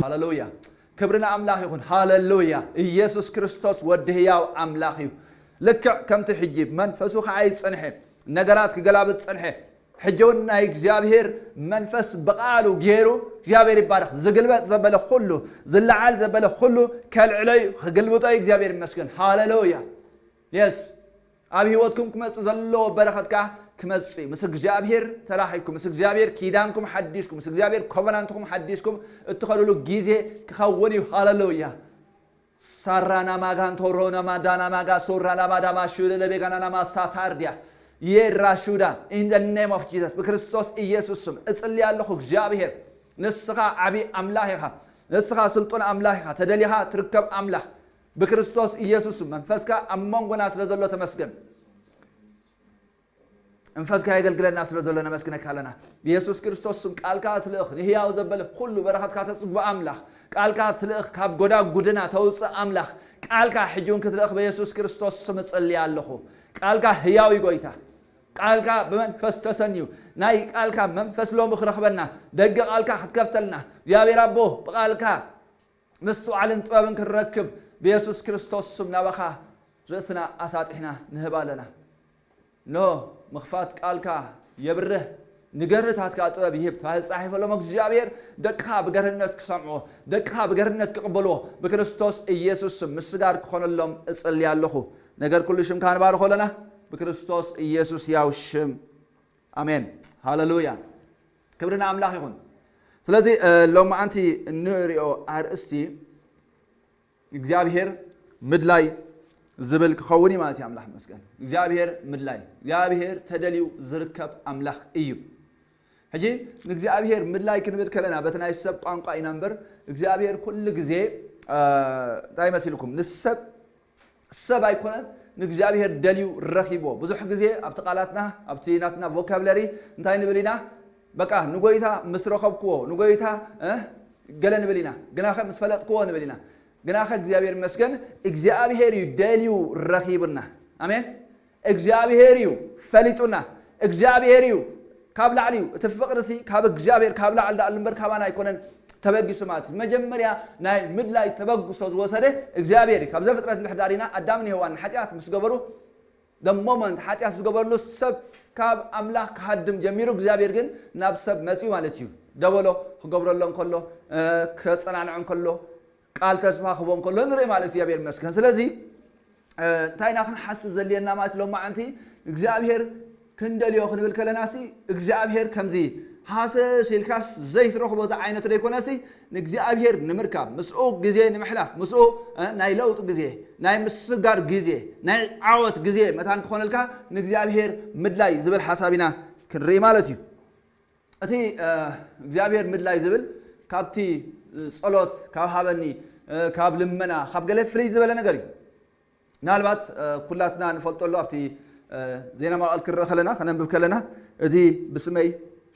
ሃሌሉያ። ክብሪ ንኣምላኽ ይኹን። ሃሌሉያ። ኢየሱስ ክርስቶስ ወዲ ህያው ኣምላኽ እዩ። ልክዕ ከምቲ ሕጂ መንፈሱ ከዓይድ ጸንሐ፣ ነገራት ክገላብጥ ጸንሐ፣ ሕጂ እውን ናይ እግዚኣብሔር መንፈስ ብቓሉ ገይሩ እግዚኣብሔር ይባረኽ። ዝግልበጥ ዘበለ ኩሉ፣ ዝለዓል ዘበለ ኩሉ ከልዕሎ እዩ፣ ክግልብጦ እዩ። እግዚኣብሔር ይመስገን። ሃሌሉያ። የስ ኣብ ህይወትኩም ክመጽእ ዘለዎ በረኸት ከኣ ክመጽእ እዩ። ምስ እግዚኣብሔር ተራኺብኩም፣ ምስ እግዚኣብሔር ኪዳንኩም ሓዲስኩም፣ ምስ እግዚኣብሔር ኮቨናንትኩም ሓዲስኩም እትኸዱሉ ግዜ ክኸውን እዩ። ሃሌሉያ። ሳራና ማጋንቶ ሮና ማዳና ማጋ ሶራና ማዳማ ሹደ ለቤጋናና ማሳታርዲያ የራ ሹዳ in the name of Jesus ብክርስቶስ ኢየሱስ ስም እጽሊ ኣለኹ። እግዚኣብሔር ንስኻ ዓቢ ኣምላኽ ኢኻ። ንስኻ ስልጡን ኣምላኽ ኢኻ። ተደሊኻ ትርከብ ኣምላኽ ብክርስቶስ ኢየሱስ ስም መንፈስካ ኣብ መንጎና ስለ ዘሎ ተመስገን። መንፈስካ የገልግለና ስለ ዘሎ ነመስግነካ ኣለና። ብየሱስ ክርስቶስ ስም ቃልካ ትልእኽ ንህያው ዘበለ ኩሉ በረኸትካ ተጽብኦ ኣምላኽ፣ ቃልካ ትልእኽ ካብ ጎዳጉድና ተውጽእ ኣምላኽ፣ ቃልካ ሕጂ እውን ክትልእኽ በየሱስ ክርስቶስ ስም እጽሊ ኣለኹ። ቃልካ ህያው እዩ ጎይታ። ቃልካ ብመንፈስ ተሰንዩ ናይ ቃልካ መንፈስ ሎሚ ክረኽበና፣ ደገ ቃልካ ክትከፍተልና እግዚኣብሔር ኣቦ ብቃልካ ምስትውዓልን ጥበብን ክንረክብ ብየሱስ ክርስቶስ ስም ናባኻ ርእስና ኣሳጢሕና ንህብ ኣለና። እንሆ ምኽፋት ቃልካ የብርህ፣ ንገርህታትካ ጥበብ ይህብ ተባሂሉ ተጻሒፈሎም። እግዚኣብሔር ደቅኻ ብገርህነት ክሰምዕዎ፣ ደቅኻ ብገርህነት ክቕበልዎ ብክርስቶስ ኢየሱስ ስም ምስጋር ክኾነሎም እጽሊ ኣለኹ። ነገር ኩሉ ሽምካ ንባርኾ ኣለና ብክርስቶስ ኢየሱስ ያው ሽም። ኣሜን። ሃሌሉያ። ክብሪ ንኣምላኽ ይኹን። ስለዚ ሎማዓንቲ እንሪኦ ኣርእስቲ እግዚኣብሔር ምድላይ ዝብል ክኸውን እዩ ማለት እዩ። ኣምላኽ መስገን እግዚኣብሔር ምድላይ እግዚኣብሔር ተደልዩ ዝርከብ ኣምላኽ እዩ። ሕጂ ንእግዚኣብሔር ምድላይ ክንብል ከለና በቲ ናይ ሰብ ቋንቋ ኢና እምበር እግዚኣብሔር ኩሉ ግዜ እንታይ መሲልኩም ንሰብ ሰብ ኣይኮነን ንእግዚኣብሔር ደልዩ ረኺብዎ። ብዙሕ ግዜ ኣብቲ ቃላትና ኣብቲ ናትና ቮካብለሪ እንታይ ንብል ኢና? በቃ ንጎይታ ምስ ረኸብክዎ ንጎይታ ገለ ንብል ኢና፣ ግናኸ ምስ ፈለጥክዎ ንብል ኢና። ግናኸ እግዚኣብሔር ይመስገን እግዚኣብሔር እዩ ደልዩ ረኺቡና። ኣሜን። እግዚኣብሔር እዩ ፈሊጡና። እግዚኣብሔር እዩ ካብ ላዕሊ እዩ። እቲ ፍቕሪ ሲ ካብ እግዚኣብሔር ካብ ላዕሊ ዳኣሉ እምበር ካባና ኣይኮነን ተበጊሱ ማለት እዩ። መጀመርያ ናይ ምድላይ ተበግሶ ዝወሰደ እግዚኣብሔር እዩ። ካብ ዘፍጥረት እንድሕር ዳሪና ኣዳምን ሄዋን ሓጢኣት ምስ ገበሩ the moment ሓጢኣት ዝገበርሉ ሰብ ካብ ኣምላኽ ክሃድም ጀሚሩ እግዚኣብሔር ግን ናብ ሰብ መፅዩ ማለት እዩ። ደበሎ ክገብረሎም ከሎ ከፀናንዖም ከሎ ቃል ተስፋ ክቦም ከሎ ንርኢ ማለት እግዚኣብሔር ይመስገን። ስለዚ እንታይ ኢና ክንሓስብ ዘድልየና ማለት ሎማዓንቲ እግዚኣብሔር ክንደልዮ ክንብል ከለናሲ እግዚኣብሔር ከምዚ ሃሰስ ኢልካስ ዘይትረኽቦ ዝዓይነቱ ዘይኮነሲ ንእግዚኣብሔር ንምርካብ ምስኡ ግዜ ንምሕላፍ ምስኡ ናይ ለውጢ ግዜ ናይ ምስጋር ግዜ ናይ ዓወት ግዜ መታን ክኾነልካ ንእግዚኣብሔር ምድላይ ዝብል ሓሳብ ኢና ክንርኢ ማለት እዩ። እቲ እግዚኣብሔር ምድላይ ዝብል ካብቲ ጸሎት ካብ ሃበኒ ካብ ልመና ካብ ገለ ፍልይ ዝበለ ነገር እዩ። ምናልባት ኩላትና ንፈልጦ ኣሎ ኣብቲ ዜና መዋዕል ክንርኢ ከለና ከነንብብ ከለና እቲ ብስመይ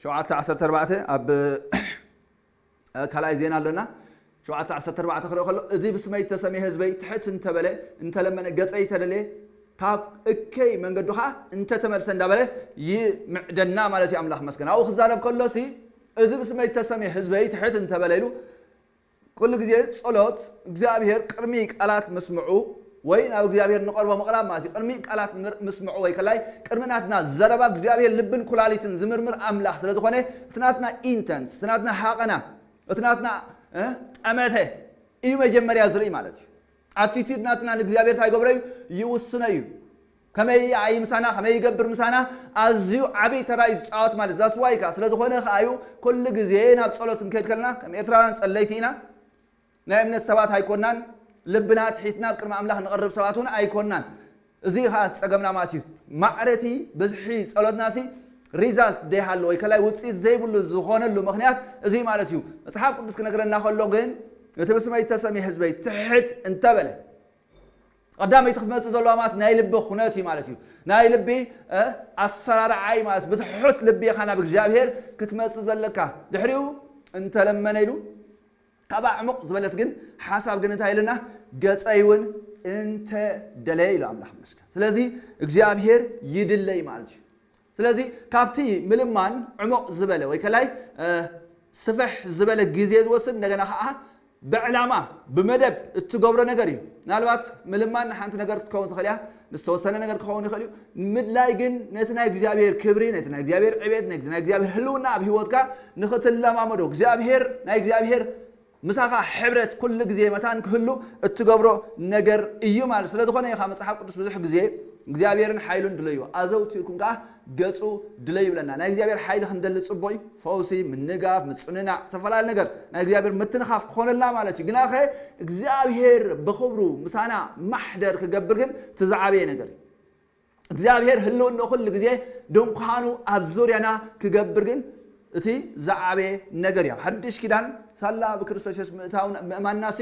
ሸውዓተ ዓሰርተ ኣርባዕተ ኣብ ካልኣይ ዜና ኣሎና ሸውዓተ ዓሰርተ ኣርባዕተ ክርኢ ከሎ እዚ ብስመይ እተሰምየ ህዝበይ ትሕት እንተበለ እንተለመነ ገጸይ ተደልየ ካብ እከይ መንገዱ ኸዓ እንተተመልሰ እንዳበለ ይምዕደና ማለት እዩ። ኣምላኽ መስገን ኣብኡ ክዛረብ ከሎሲ እዚ ብስመይ እተሰምየ ህዝበይ ትሕት እንተበለ ኢሉ ኩሉ ግዜ ጸሎት እግዚኣብሔር ቅድሚ ቃላት ምስምዑ ወይ ናብ እግዚኣብሔር ንቐርቦ ምቕራብ ማለት እዩ። ቅድሚ ቃላት ምስምዑ ወይ ከላይ ቅድሚ ናትና ዘረባ እግዚኣብሔር ልብን ኩላሊትን ዝምርምር ኣምላኽ ስለ ዝኾነ እቲ ናትና ኢንተንት እቲ ናትና ሃቐና እቲ ናትና ጠመተ እዩ መጀመርያ ዝርኢ ማለት እዩ። ኣቲቲድ ናትና ንእግዚኣብሔር እንታይ ይገብሮ እዩ ይውስኖ እዩ። ከመይ ይዓይ ምሳና ከመይ ይገብር ምሳና ኣዝዩ ዓብይ ተራ እዩ ዝፃወት ማለት ዛስዋይ ከዓ ስለ ዝኾነ ከዓ እዩ ኩሉ ግዜ ናብ ፀሎት እንከይድ ከለና ከም ኤርትራውያን ፀለይቲ ኢና። ናይ እምነት ሰባት ኣይኮናን። ልብና ትሒትና ኣብ ቅድሚ ኣምላኽ ንቐርብ ሰባት እውን ኣይኮናን። እዚ ከዓ እቲ ፀገምና ማለት እዩ። ማዕረቲ ብዝሒ ፀሎትናሲ ሪዛልት ዘይሃለዎ ወይ ከላይ ውፅኢት ዘይብሉ ዝኾነሉ ምክንያት እዚ ማለት እዩ። መፅሓፍ ቅዱስ ክነግረና ከሎ ግን እቲ ብስመይ እተሰምየ ህዝበይ ትሕት እንተበለ ቀዳመይቲ ክትመፅእ ዘለዋ ማለት ናይ ልቢ ኩነት እዩ ማለት እዩ። ናይ ልቢ ኣሰራርዓይ ማለት ብትሑት ልቢ ኢኻ ናብ እግዚኣብሔር ክትመፅእ ዘለካ። ድሕሪኡ እንተለመነ ኢሉ ካብ ኣዕሙቕ ዝበለት ግን ሓሳብ ግን እንታይ ኢልና ገፀይ እውን እንተ ደለየ ኢሉ ኣምላኽ መስገን። ስለዚ እግዚኣብሔር ይድለይ ማለት እዩ። ስለዚ ካብቲ ምልማን ዕሙቕ ዝበለ ወይ ከላይ ስፍሕ ዝበለ ግዜ ዝወስድ እንደገና ከዓ ብዕላማ ብመደብ እትገብሮ ነገር እዩ። ምናልባት ምልማን ንሓንቲ ነገር ክትከውን ትኽእል እያ፣ ንዝተወሰነ ነገር ክኸውን ይኽእል እዩ። ምድላይ ግን ነቲ ናይ እግዚኣብሔር ክብሪ፣ ነቲ ናይ እግዚኣብሔር ዕቤት፣ ነቲ ናይ እግዚኣብሔር ህልውና ኣብ ህይወትካ ንኽትለማመዶ እግዚኣብሔር ናይ እግዚኣብሔር ምሳኻ ሕብረት ኩሉ ግዜ መታን ክህሉ እትገብሮ ነገር እዩ ማለት። ስለ ዝኾነ ኢኻ መጽሓፍ ቅዱስ ብዙሕ ግዜ እግዚኣብሔርን ሓይሉን ድለዩ፣ ኣዘውቲርኩም ከኣ ገጹ ድለዩ ይብለና። ናይ እግዚኣብሔር ሓይሊ ክንደሊ ጽቡቕ እዩ። ፈውሲ፣ ምንጋፍ፣ ምጽንናዕ፣ ዝተፈላለዩ ነገር ናይ እግዚኣብሔር ምትንኻፍ ክኾነልና ማለት እዩ። ግናኸ እግዚኣብሔር ብኽብሩ ምሳና ማሕደር ክገብር ግን እቲ ዝዓበየ ነገር እዩ። እግዚኣብሔር ህልውና ኩሉ ግዜ ድንኳኑ ኣብ ዙርያና ክገብር ግን እቲ ዝዓበየ ነገር እዩ። ኣብ ሓድሽ ኪዳን ሳላ ብክርስቶስ የሱስ ምእታውን ምእማንናሲ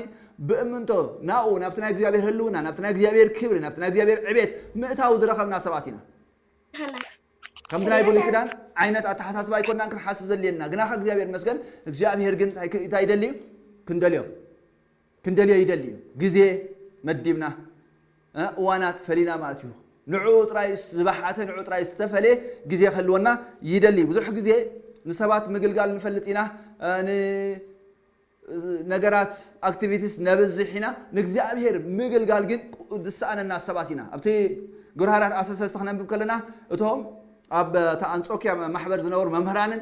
ብእምንቶ ናኡ ናብቲ ናይ እግዚኣብሔር ህልውና፣ ናብቲ ናይ እግዚኣብሔር ክብሪ፣ ናብቲ ናይ እግዚኣብሔር ዕቤት ምእታው ዝረኸብና ሰባት ኢና። ከምቲ ናይ ብሉይ ኪዳን ዓይነት ኣተሓሳስባ ኣይኮናን ክንሓስብ ዘድልየና። ግናኸ እግዚኣብሔር ይመስገን፣ እግዚኣብሔር ግን እንታይ ክ-፣ እንታይ ይደሊ እዩ? ክንደልዮ፣ ክንደልዮ ይደሊ እዩ። ግዜ መዲብና፣ እ፣ እዋናት ፈሊና ማለት እዩ። ንዕኡ ጥራይ ዝበሓተ፣ ንዕኡ ጥራይ ዝተፈልየ ግዜ ክህልወና ይደሊ እዩ። ብዙሕ ግዜ ንሰባት ምግልጋል ንፈልጥ ኢና፣ እ፣ ን-፣ ነገራት፣ ኣክቲቪቲስ ነብዝሕ ኢና፣ ንእግዚኣብሔር ምግልጋል ግን ዝሰኣነና ሰባት ኢና። ኣብቲ ግብረ ሃራት ዓሰርተ ሰለስተ ክነንብብ ከለና፣ እቶም ኣብ እታ ኣንጾክያ ማሕበር ዝነበሩ መምህራንን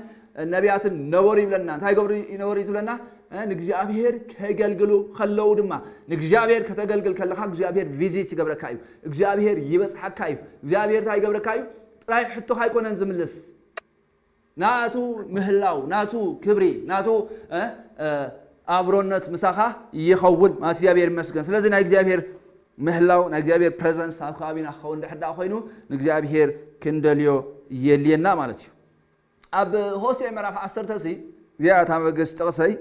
ነቢያትን ነበሩ ይብለና። እንታይ ገብሩ ይነበሩ እዩ ትብለና? እ፣ ንእግዚኣብሔር ከገልግሉ ከለዉ ድማ፣ ንእግዚኣብሔር ከተገልግል ከለኻ እግዚኣብሔር ቪዚት ይገብረካ እዩ። እግዚኣብሔር ይበጽሓካ እዩ። እግዚኣብሔር እንታይ ይገብረካ እዩ? ጥራይ ሕቶኻ ኣይኮነን ዝምልስ። ናቱ ምህላው፣ ናቱ ክብሪ፣ ናቱ፣ እ፣ እ፣ ኣብሮነት ምሳኻ ይኸውን ማለት እግዚኣብሔር ይመስገን። ስለዚ ናይ እግዚኣብሔር ምህላው፣ ናይ እግዚኣብሔር ፕረዘንስ ኣብ ከባቢና ክኸውን ድሕር ደኣ ኮይኑ ንእግዚኣብሔር ክንደልዮ የድልየና ማለት እዩ። ኣብ ሆሴዕ ምዕራፍ ዓሰርተ ሲ፣ እዚኣ እታ መበገሲ ጥቕሰይ፣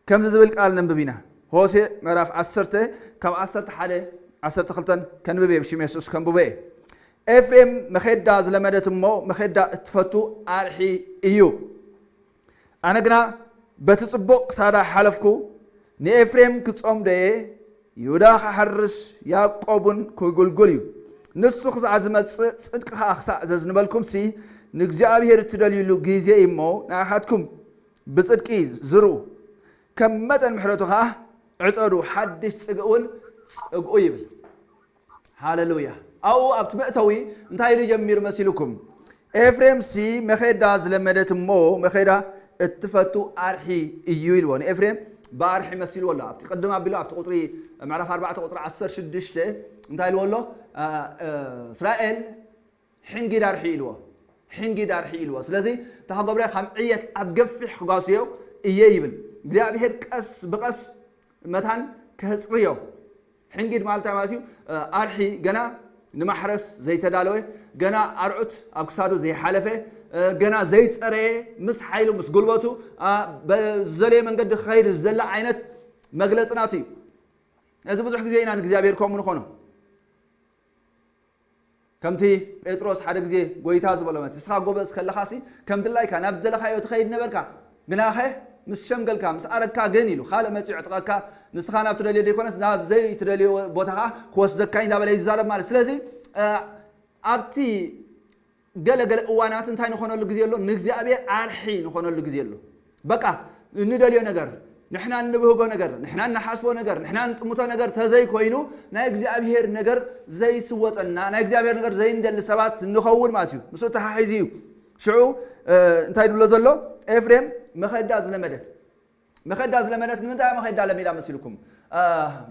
ከምዚ ዝብል ቃል ነንብብ ኢና። ሆሴዕ ምዕራፍ ዓሰርተ ካብ ዓሰርተ ሓደ፣ ዓሰርተ ክልተ ከንብብ እየ፣ ብሽም የሱስ ከንብቦ እየ። ኤፍሬም መኼዳ ዝለመደት እሞ መኼዳ እትፈቱ ኣርሒ እዩ። ኣነ ግና በቲ ጽቡቕ ሳዳ ሓለፍኩ፣ ንኤፍሬም ክጾምዶ እየ፣ ይሁዳ ክሓርስ፣ ያዕቆብ እውን ክጉልጉል እዩ። ንሱ ክሳዕ ዝመጽእ፣ ጽድቂ ኸኣ ክሳዕ ዘዝንበልኩምሲ፣ ንእግዚኣብሔር እትደልዩሉ ግዜ እዩ እሞ፣ ንኣኻትኩም ብጽድቂ ዝርኡ፣ ከም መጠን ምሕረቱ ኸኣ ዕጸዱ፣ ሓድሽ ጽግእ እውን ጽግኡ ይብል። ሃሌሉያ። ኣብኡ ኣብቲ መእተዊ እንታይ ኢሉ ጀሚሩ መሲልኩም? ኤፍሬምሲ መኼዳ ዝለመደት እሞ መኼዳ እትፈቱ ኣርሒ እዩ ኢልዎ። ንኤፍሬም ብኣርሒ መሲልዎ ኣሎ። ኣብቲ ቅድም ኣቢሉ ኣብቲ ቁጽሪ ምዕራፍ ኣርባዕተ ቁጽሪ ዓሰርተ ሽዱሽተ እንታይ ኢልዎ ኣሎ? እ፣ እ፣ እስራኤል ሕንጊድ ኣርሒ ኢልዎ። ሕንጊድ ኣርሒ ኢልዎ። ስለዚ እታ ክገብሮ ካብ ዕየት ኣብ ገፊሕ ክጓስዮ እየ ይብል። እግዚኣብሔር ቀስ ብቐስ መታን ከህጽርዮ። ሕንጊድ ማለት እንታይ ማለት እዩ? እ፣ ኣርሒ ገና ንማሕረስ ዘይተዳለወ፣ ገና ኣርዑት ኣብ ክሳዱ ዘይሓለፈ፣ እ፣ ገና ዘይጸረየ፣ ምስ ሓይሉ፣ ምስ ጉልበቱ፣ እ፣ በዘለየ መንገዲ ክኸይድ ዝደሊ ዓይነት መግለጺ ናቱ እዩ። እዚ ብዙሕ ግዜ ኢና ንእግዚኣብሔር ከምኡ ንኾኖ። ከምቲ ጴጥሮስ ሓደ ግዜ ጎይታ ዝበሎ፣ ማለት ንስኻ ጎበዝ ከለኻሲ ከም ድላይካ ናብ ዝደለኻዮ ትኸይድ ነበርካ፣ ግናኸ ምስ ሸምገልካ፣ ምስ ኣረግካ ግን ኢሉ፣ ካልእ መጺኡ ዕጥቐካ፣ ንስኻ ናብ ትደልዮ ዘይኮነስ ናብ ዘይትደልዮ ቦታ ኸዓ ክወስደካ እዩ እንዳበለ ይዛረብ ማለት። ስለዚ፣ እ፣ ኣብቲ ገለ ገለ እዋናት እንታይ ንኾነሉ ግዜ ኣሎ? ንእግዚኣብሔር ኣርሒ ንኾነሉ ግዜ ኣሎ። በቃ፣ እንደልዮ ነገር፣ ንሕና እንብህጎ ነገር፣ ንሕና እንሓስቦ ነገር፣ ንሕና እንጥምቶ ነገር ተዘይኮይኑ፣ ናይ እግዚኣብሔር ነገር ዘይስወጠና፣ ናይ እግዚኣብሔር ነገር ዘይንደሊ ሰባት ንኸውን ማለት እዩ። ምስኡ ተሓሒዙ እዩ። ሽዑ፣ እ፣ እንታይ ድብሎ ዘሎ? ኤፍሬም መኸዳ ዝለመደት። መኸዳ ዝለመደት፣ ንምንታይ መኸዳ ለሚዳ መሲልኩም? እ፣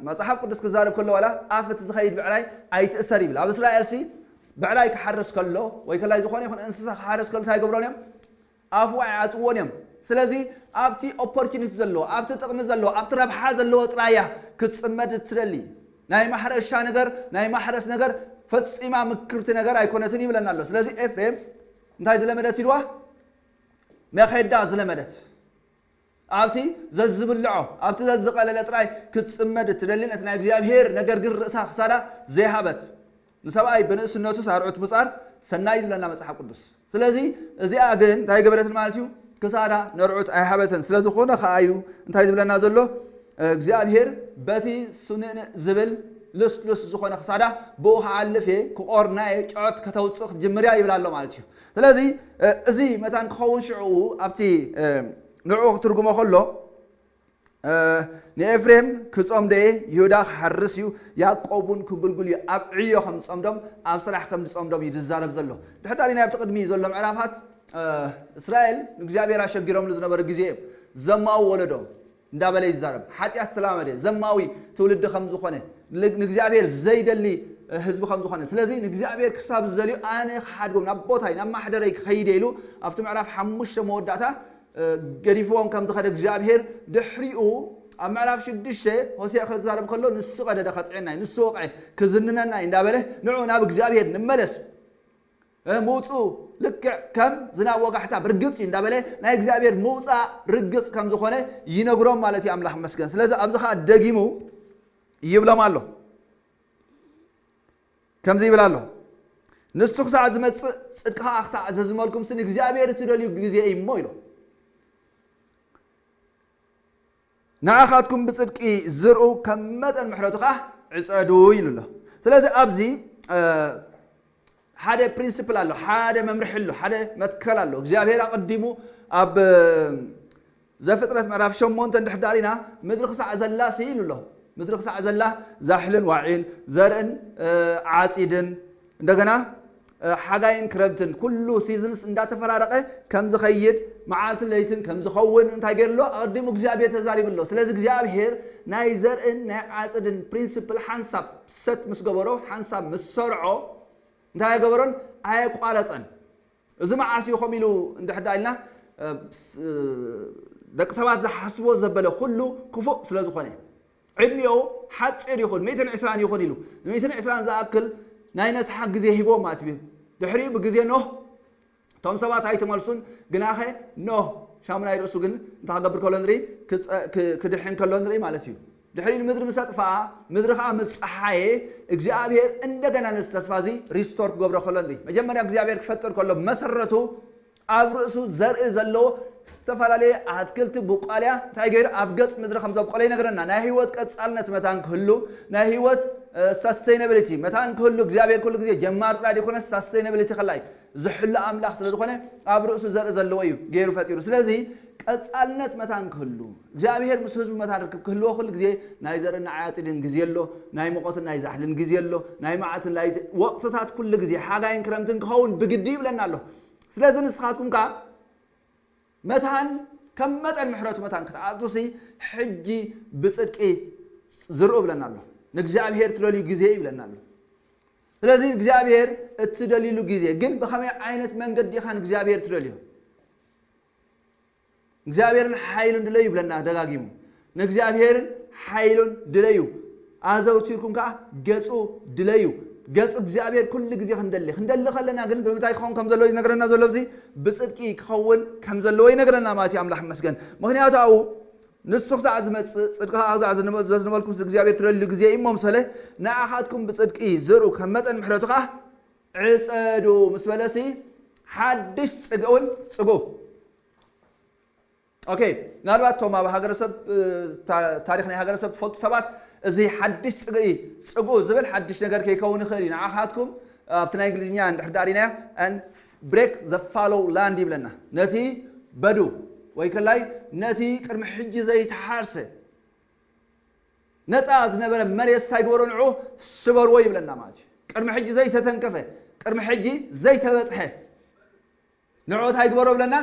መጽሓፍ ቅዱስ ክዛረብ ከሎ፣ ዋላ ኣፍ እቲ ዝኸይድ ብዕራይ ኣይትእሰር ይብል። ኣብ እስራኤልሲ ብዕራይ ክሓርስ ከሎ፣ ወይ ከላይ ዝኾነ ይኹን እንስሳ ክሓርስ ከሎ እንታይ ይገብሮም እዮም? ኣፉ ኣይዓጽዎን እዮም። ስለዚ ኣብቲ ኦፖርቹኒቲ ዘለዎ፣ ኣብቲ ጥቕሚ ዘለዎ፣ ኣብቲ ረብሓ ዘለዎ ጥራይ እያ ክትጽመድ እትደሊ። ናይ ማሕረሻ ነገር፣ ናይ ማሕረስ ነገር ፈጺማ ምክርቲ ነገር ኣይኮነትን ይብለና ኣሎ። ስለዚ ኤፍሬም እንታይ ዝለመደት ኢልዋ? መኸዳ ዝለመደት። ኣብቲ ዘዝብልዖ፣ ኣብቲ ዘዝቐለለ ጥራይ ክትጽመድ እትደሊ፣ ነቲ ናይ እግዚኣብሔር ነገር ግን ርእሳ ክሳዳ ዘይሃበት። ንሰብኣይ ብንእስነቱ ሳርዑት ምጻር ሰናይ ዝብለና መጽሓፍ ቅዱስ። ስለዚ እዚኣ ግን እንታይ ገበረትን ማለት እዩ? ክሳዳ ነርዑት ኣይሃበትን። ስለ ዝኾነ ከኣ እዩ እንታይ ዝብለና ዘሎ? እግዚኣብሔር በቲ ስንእንእ ዝብል ልስሉስ ዝኾነ ክሳዳ ብኡ ክዓልፍ እየ፣ ክቆርና እየ፣ ጨዖት ከተውጽእ ክትጅምር እያ ይብል ኣሎ ማለት እዩ። ስለዚ፣ እ፣ እዚ መታን ክኸውን ሽዕኡ ኣብቲ፣ እ፣ ንዕኡ ክትርጉሞ ከሎ፣ ንኤፍሬም ክጾምዶ እየ፣ ይሁዳ ክሓርስ እዩ፣ ያዕቆብ እውን ክጉልጉል እዩ። ኣብ ዕዮ ከም ዝጸምዶም፣ ኣብ ስራሕ ከም ዝጸምዶም እዩ ዝዛረብ ዘሎ። ድሕር ዳሪና ኣብቲ ቅድሚ ዘሎ ምዕራፋት እስራኤል ንእግዚኣብሔር ኣሸጊሮምሉ ዝነበሩ ግዜ እዮም። ዘማዊ ወለዶ እንዳበለ ይዛረብ። ሓጢኣት ዝተላመደ ዘማዊ ትውልዲ ከም ዝኾነ፣ ንእግዚኣብሔር ዘይደሊ ህዝቢ ከም ዝኾነ፣ ስለዚ ንእግዚኣብሔር ክሳብ ዝደልዩ ኣነ ክሓድጎም ናብ ቦታይ ናብ ማሕደረይ ክኸይደ ኢሉ ኣብቲ ምዕራፍ ሓሙሽተ መወዳእታ ገዲፍዎም ከም ዝኸደ እግዚኣብሔር ድሕሪኡ ኣብ ምዕራፍ ሽዱሽተ ሆሴዕ ክዛረብ ከሎ ንሱ ቀደደ ከጥዕናይ ንሱ ወቕዐ ክዝንነናይ እንዳበለ ንዑ ናብ እግዚኣብሔር ንመለስ ምውፁ ልክዕ ከም ዝናብ ወጋሕታ ብርግፅ እዩ እንዳበለ ናይ እግዚኣብሔር ምውፃእ ርግፅ ከም ዝኾነ ይነግሮም ማለት እዩ ኣምላኽ መስገን ስለዚ ኣብዚ ከዓ ደጊሙ ይብሎም ኣሎ ከምዚ ይብል ኣሎ ንሱ ክሳዕ ዝመፅእ ፅድቂ ከዓ ክሳዕ ዘዝመልኩም ስን እግዚኣብሔር እትደልዩ ግዜ እዩ እሞ ኢሎ ንዓኻትኩም ብፅድቂ ዝርኡ ከም መጠን ምሕረቱ ከዓ ዕፀዱ ኢሉ ኣሎ ስለዚ ኣብዚ ሓደ ፕሪንስፕል ኣሎ ሓደ መምርሒ ኣሎ ሓደ መትከል ኣሎ እግዚኣብሔር ኣቀዲሙ ኣብ ዘፍጥረት ምዕራፍ ሸሞንተ እንድሕዳር ኢና ምድሪ ክሳዕ ዘላ ሲ ኢሉ ኣሎ ምድሪ ክሳዕ ዘላ ዛሕልን ዋዒን ዘርእን ዓፂድን እንደገና ሓጋይን ክረምትን ኩሉ ሲዝንስ እንዳተፈራረቀ ከም ዝኸይድ መዓልትን ለይትን ከም ዝኸውን እንታይ ገይሩ ኣሎ ኣቀዲሙ እግዚኣብሔር ተዛሪቡ ኣሎ ስለዚ እግዚኣብሔር ናይ ዘርእን ናይ ዓፅድን ፕሪንስፕል ሓንሳብ ሰት ምስ ገበሮ ሓንሳብ ምስ ሰርዖ እንታይ ኣይገበሮን ኣየቋረፀን እዚ መዓስ እዩ ከም ኢሉ እንድሕዳ ኢልና ደቂ ሰባት ዝሓስቦ ዘበለ ኩሉ ክፉእ ስለ ዝኾነ ዕድሚኡ ሓፂር ይኹን ሚእትን ዕስራን ይኹን ኢሉ ሚእትን ዕስራን ዝኣክል ናይ ነስሓ ግዜ ሂቦ ማለት እዩ ድሕሪኡ ብግዜ ኖህ እቶም ሰባት ኣይተመልሱን ግናኸ ኖህ ሻሙናይ ርእሱ ግን እንታይ ክገብር ከሎ ንርኢ ክድሕን ከሎ ንርኢ ማለት እዩ ድሕሪኡ ንምድሪ ምስ ኣጥፍኣ ምድሪ ከዓ ምስ ፀሓየ እግዚኣብሔር እንደገና ነዚ ተስፋ እዚ ሪስቶር ክገብሮ ከሎ ንርኢ መጀመርያ እግዚኣብሔር ክፈጥር ከሎ መሰረቱ ኣብ ርእሱ ዘርኢ ዘለዎ ዝተፈላለየ ኣትክልቲ ቡቋልያ እንታይ ገይሩ ኣብ ገፅ ምድሪ ከም ዘብቆለ ይነግረና ናይ ህይወት ቀፃልነት መታን ክህሉ ናይ ህይወት ሰስተይነብሊቲ መታን ክህሉ እግዚኣብሔር ኩሉ ግዜ ጀማር ጥራይ ዘይኮነ ሰስተይነብሊቲ ከላይ ዝሕሉ ኣምላኽ ስለ ዝኾነ ኣብ ርእሱ ዘርኢ ዘለዎ እዩ ገይሩ ፈጢሩ ስለዚ ቀፃልነት መታን ክህሉ እግዚኣብሔር ምስ ህዝቡ መታን ርክብ ክህልዎ ኩሉ ግዜ ናይ ዘርእን ዓያፅድን ግዜ ኣሎ ናይ ሙቐትን ናይ ዛሕልን ግዜ ኣሎ ናይ መዓትን ናይ ወቅትታት ኩሉ ግዜ ሓጋይን ክረምትን ክኸውን ብግዲ ይብለና ኣሎ ስለዚ ንስኻትኩም ከ መታን ከም መጠን ምሕረቱ መታን ክትዓጽዱሲ ሕጂ ብጽድቂ ዝርኡ ብለና ኣሎ ንእግዚኣብሔር ትደልዩ ግዜ ይብለና ኣሎ ስለዚ እግዚኣብሔር እትደልዩሉ ግዜ ግን ብኸመይ ዓይነት መንገዲ ኢኻ ንእግዚኣብሔር ትደልዮ እግዚኣብሔርን ሓይሉን ድለዩ ይብለና ደጋጊሙ ንእግዚኣብሔርን ሓይሉን ድለዩ ኣዘውቲርኩም ከዓ ገፁ ድለዩ ገፁ እግዚኣብሔር ኩሉ ግዜ ክንደሊ ክንደሊ ከለና ግን ብምንታይ ክኸውን ከም ዘለዎ ይነግረና ዘሎ እዚ ብፅድቂ ክኸውን ከም ዘለዎ ይነግረና ማለት እዩ ኣምላኽ መስገን ምክንያቱ ኣብኡ ንሱ ክሳዕ ዝመፅእ ፅድቂ ከዓ ክሳዕ ዘዝንበልኩም እግዚኣብሔር ትደልዩ ግዜ እዩ እሞ ምሰለ ንኣኻትኩም ብፅድቂ ዝርኡ ከም መጠን ምሕረቱ ከዓ ዕፀዱ ምስ በለሲ ሓድሽ ፅግእውን ፅጉ ኦኬ ምናልባት እቶም ኣብ ሃገረሰብ ታሪክ ናይ ሃገረሰብ ትፈልጡ ሰባት እዚ ሓድሽ ፅግኢ ፅጉ ዝብል ሓድሽ ነገር ከይከውን ይኽእል እዩ ንዓኻትኩም ኣብቲ ናይ እንግሊዝኛ እንድሕር ዳሪናዮ and break the fallow land ይብለና ነቲ በዱ ወይ ከላይ ነቲ ቅድሚ ሕጂ ዘይተሓርሰ ነፃ ዝነበረ መሬት እንታይ ግበሮ ንዑ ስበርዎ ይብለና ማለት እዩ ቅድሚ ሕጂ ዘይተተንከፈ ቅድሚ ሕጂ ዘይተበፅሐ ንዑ እንታይ ግበሮ ብለና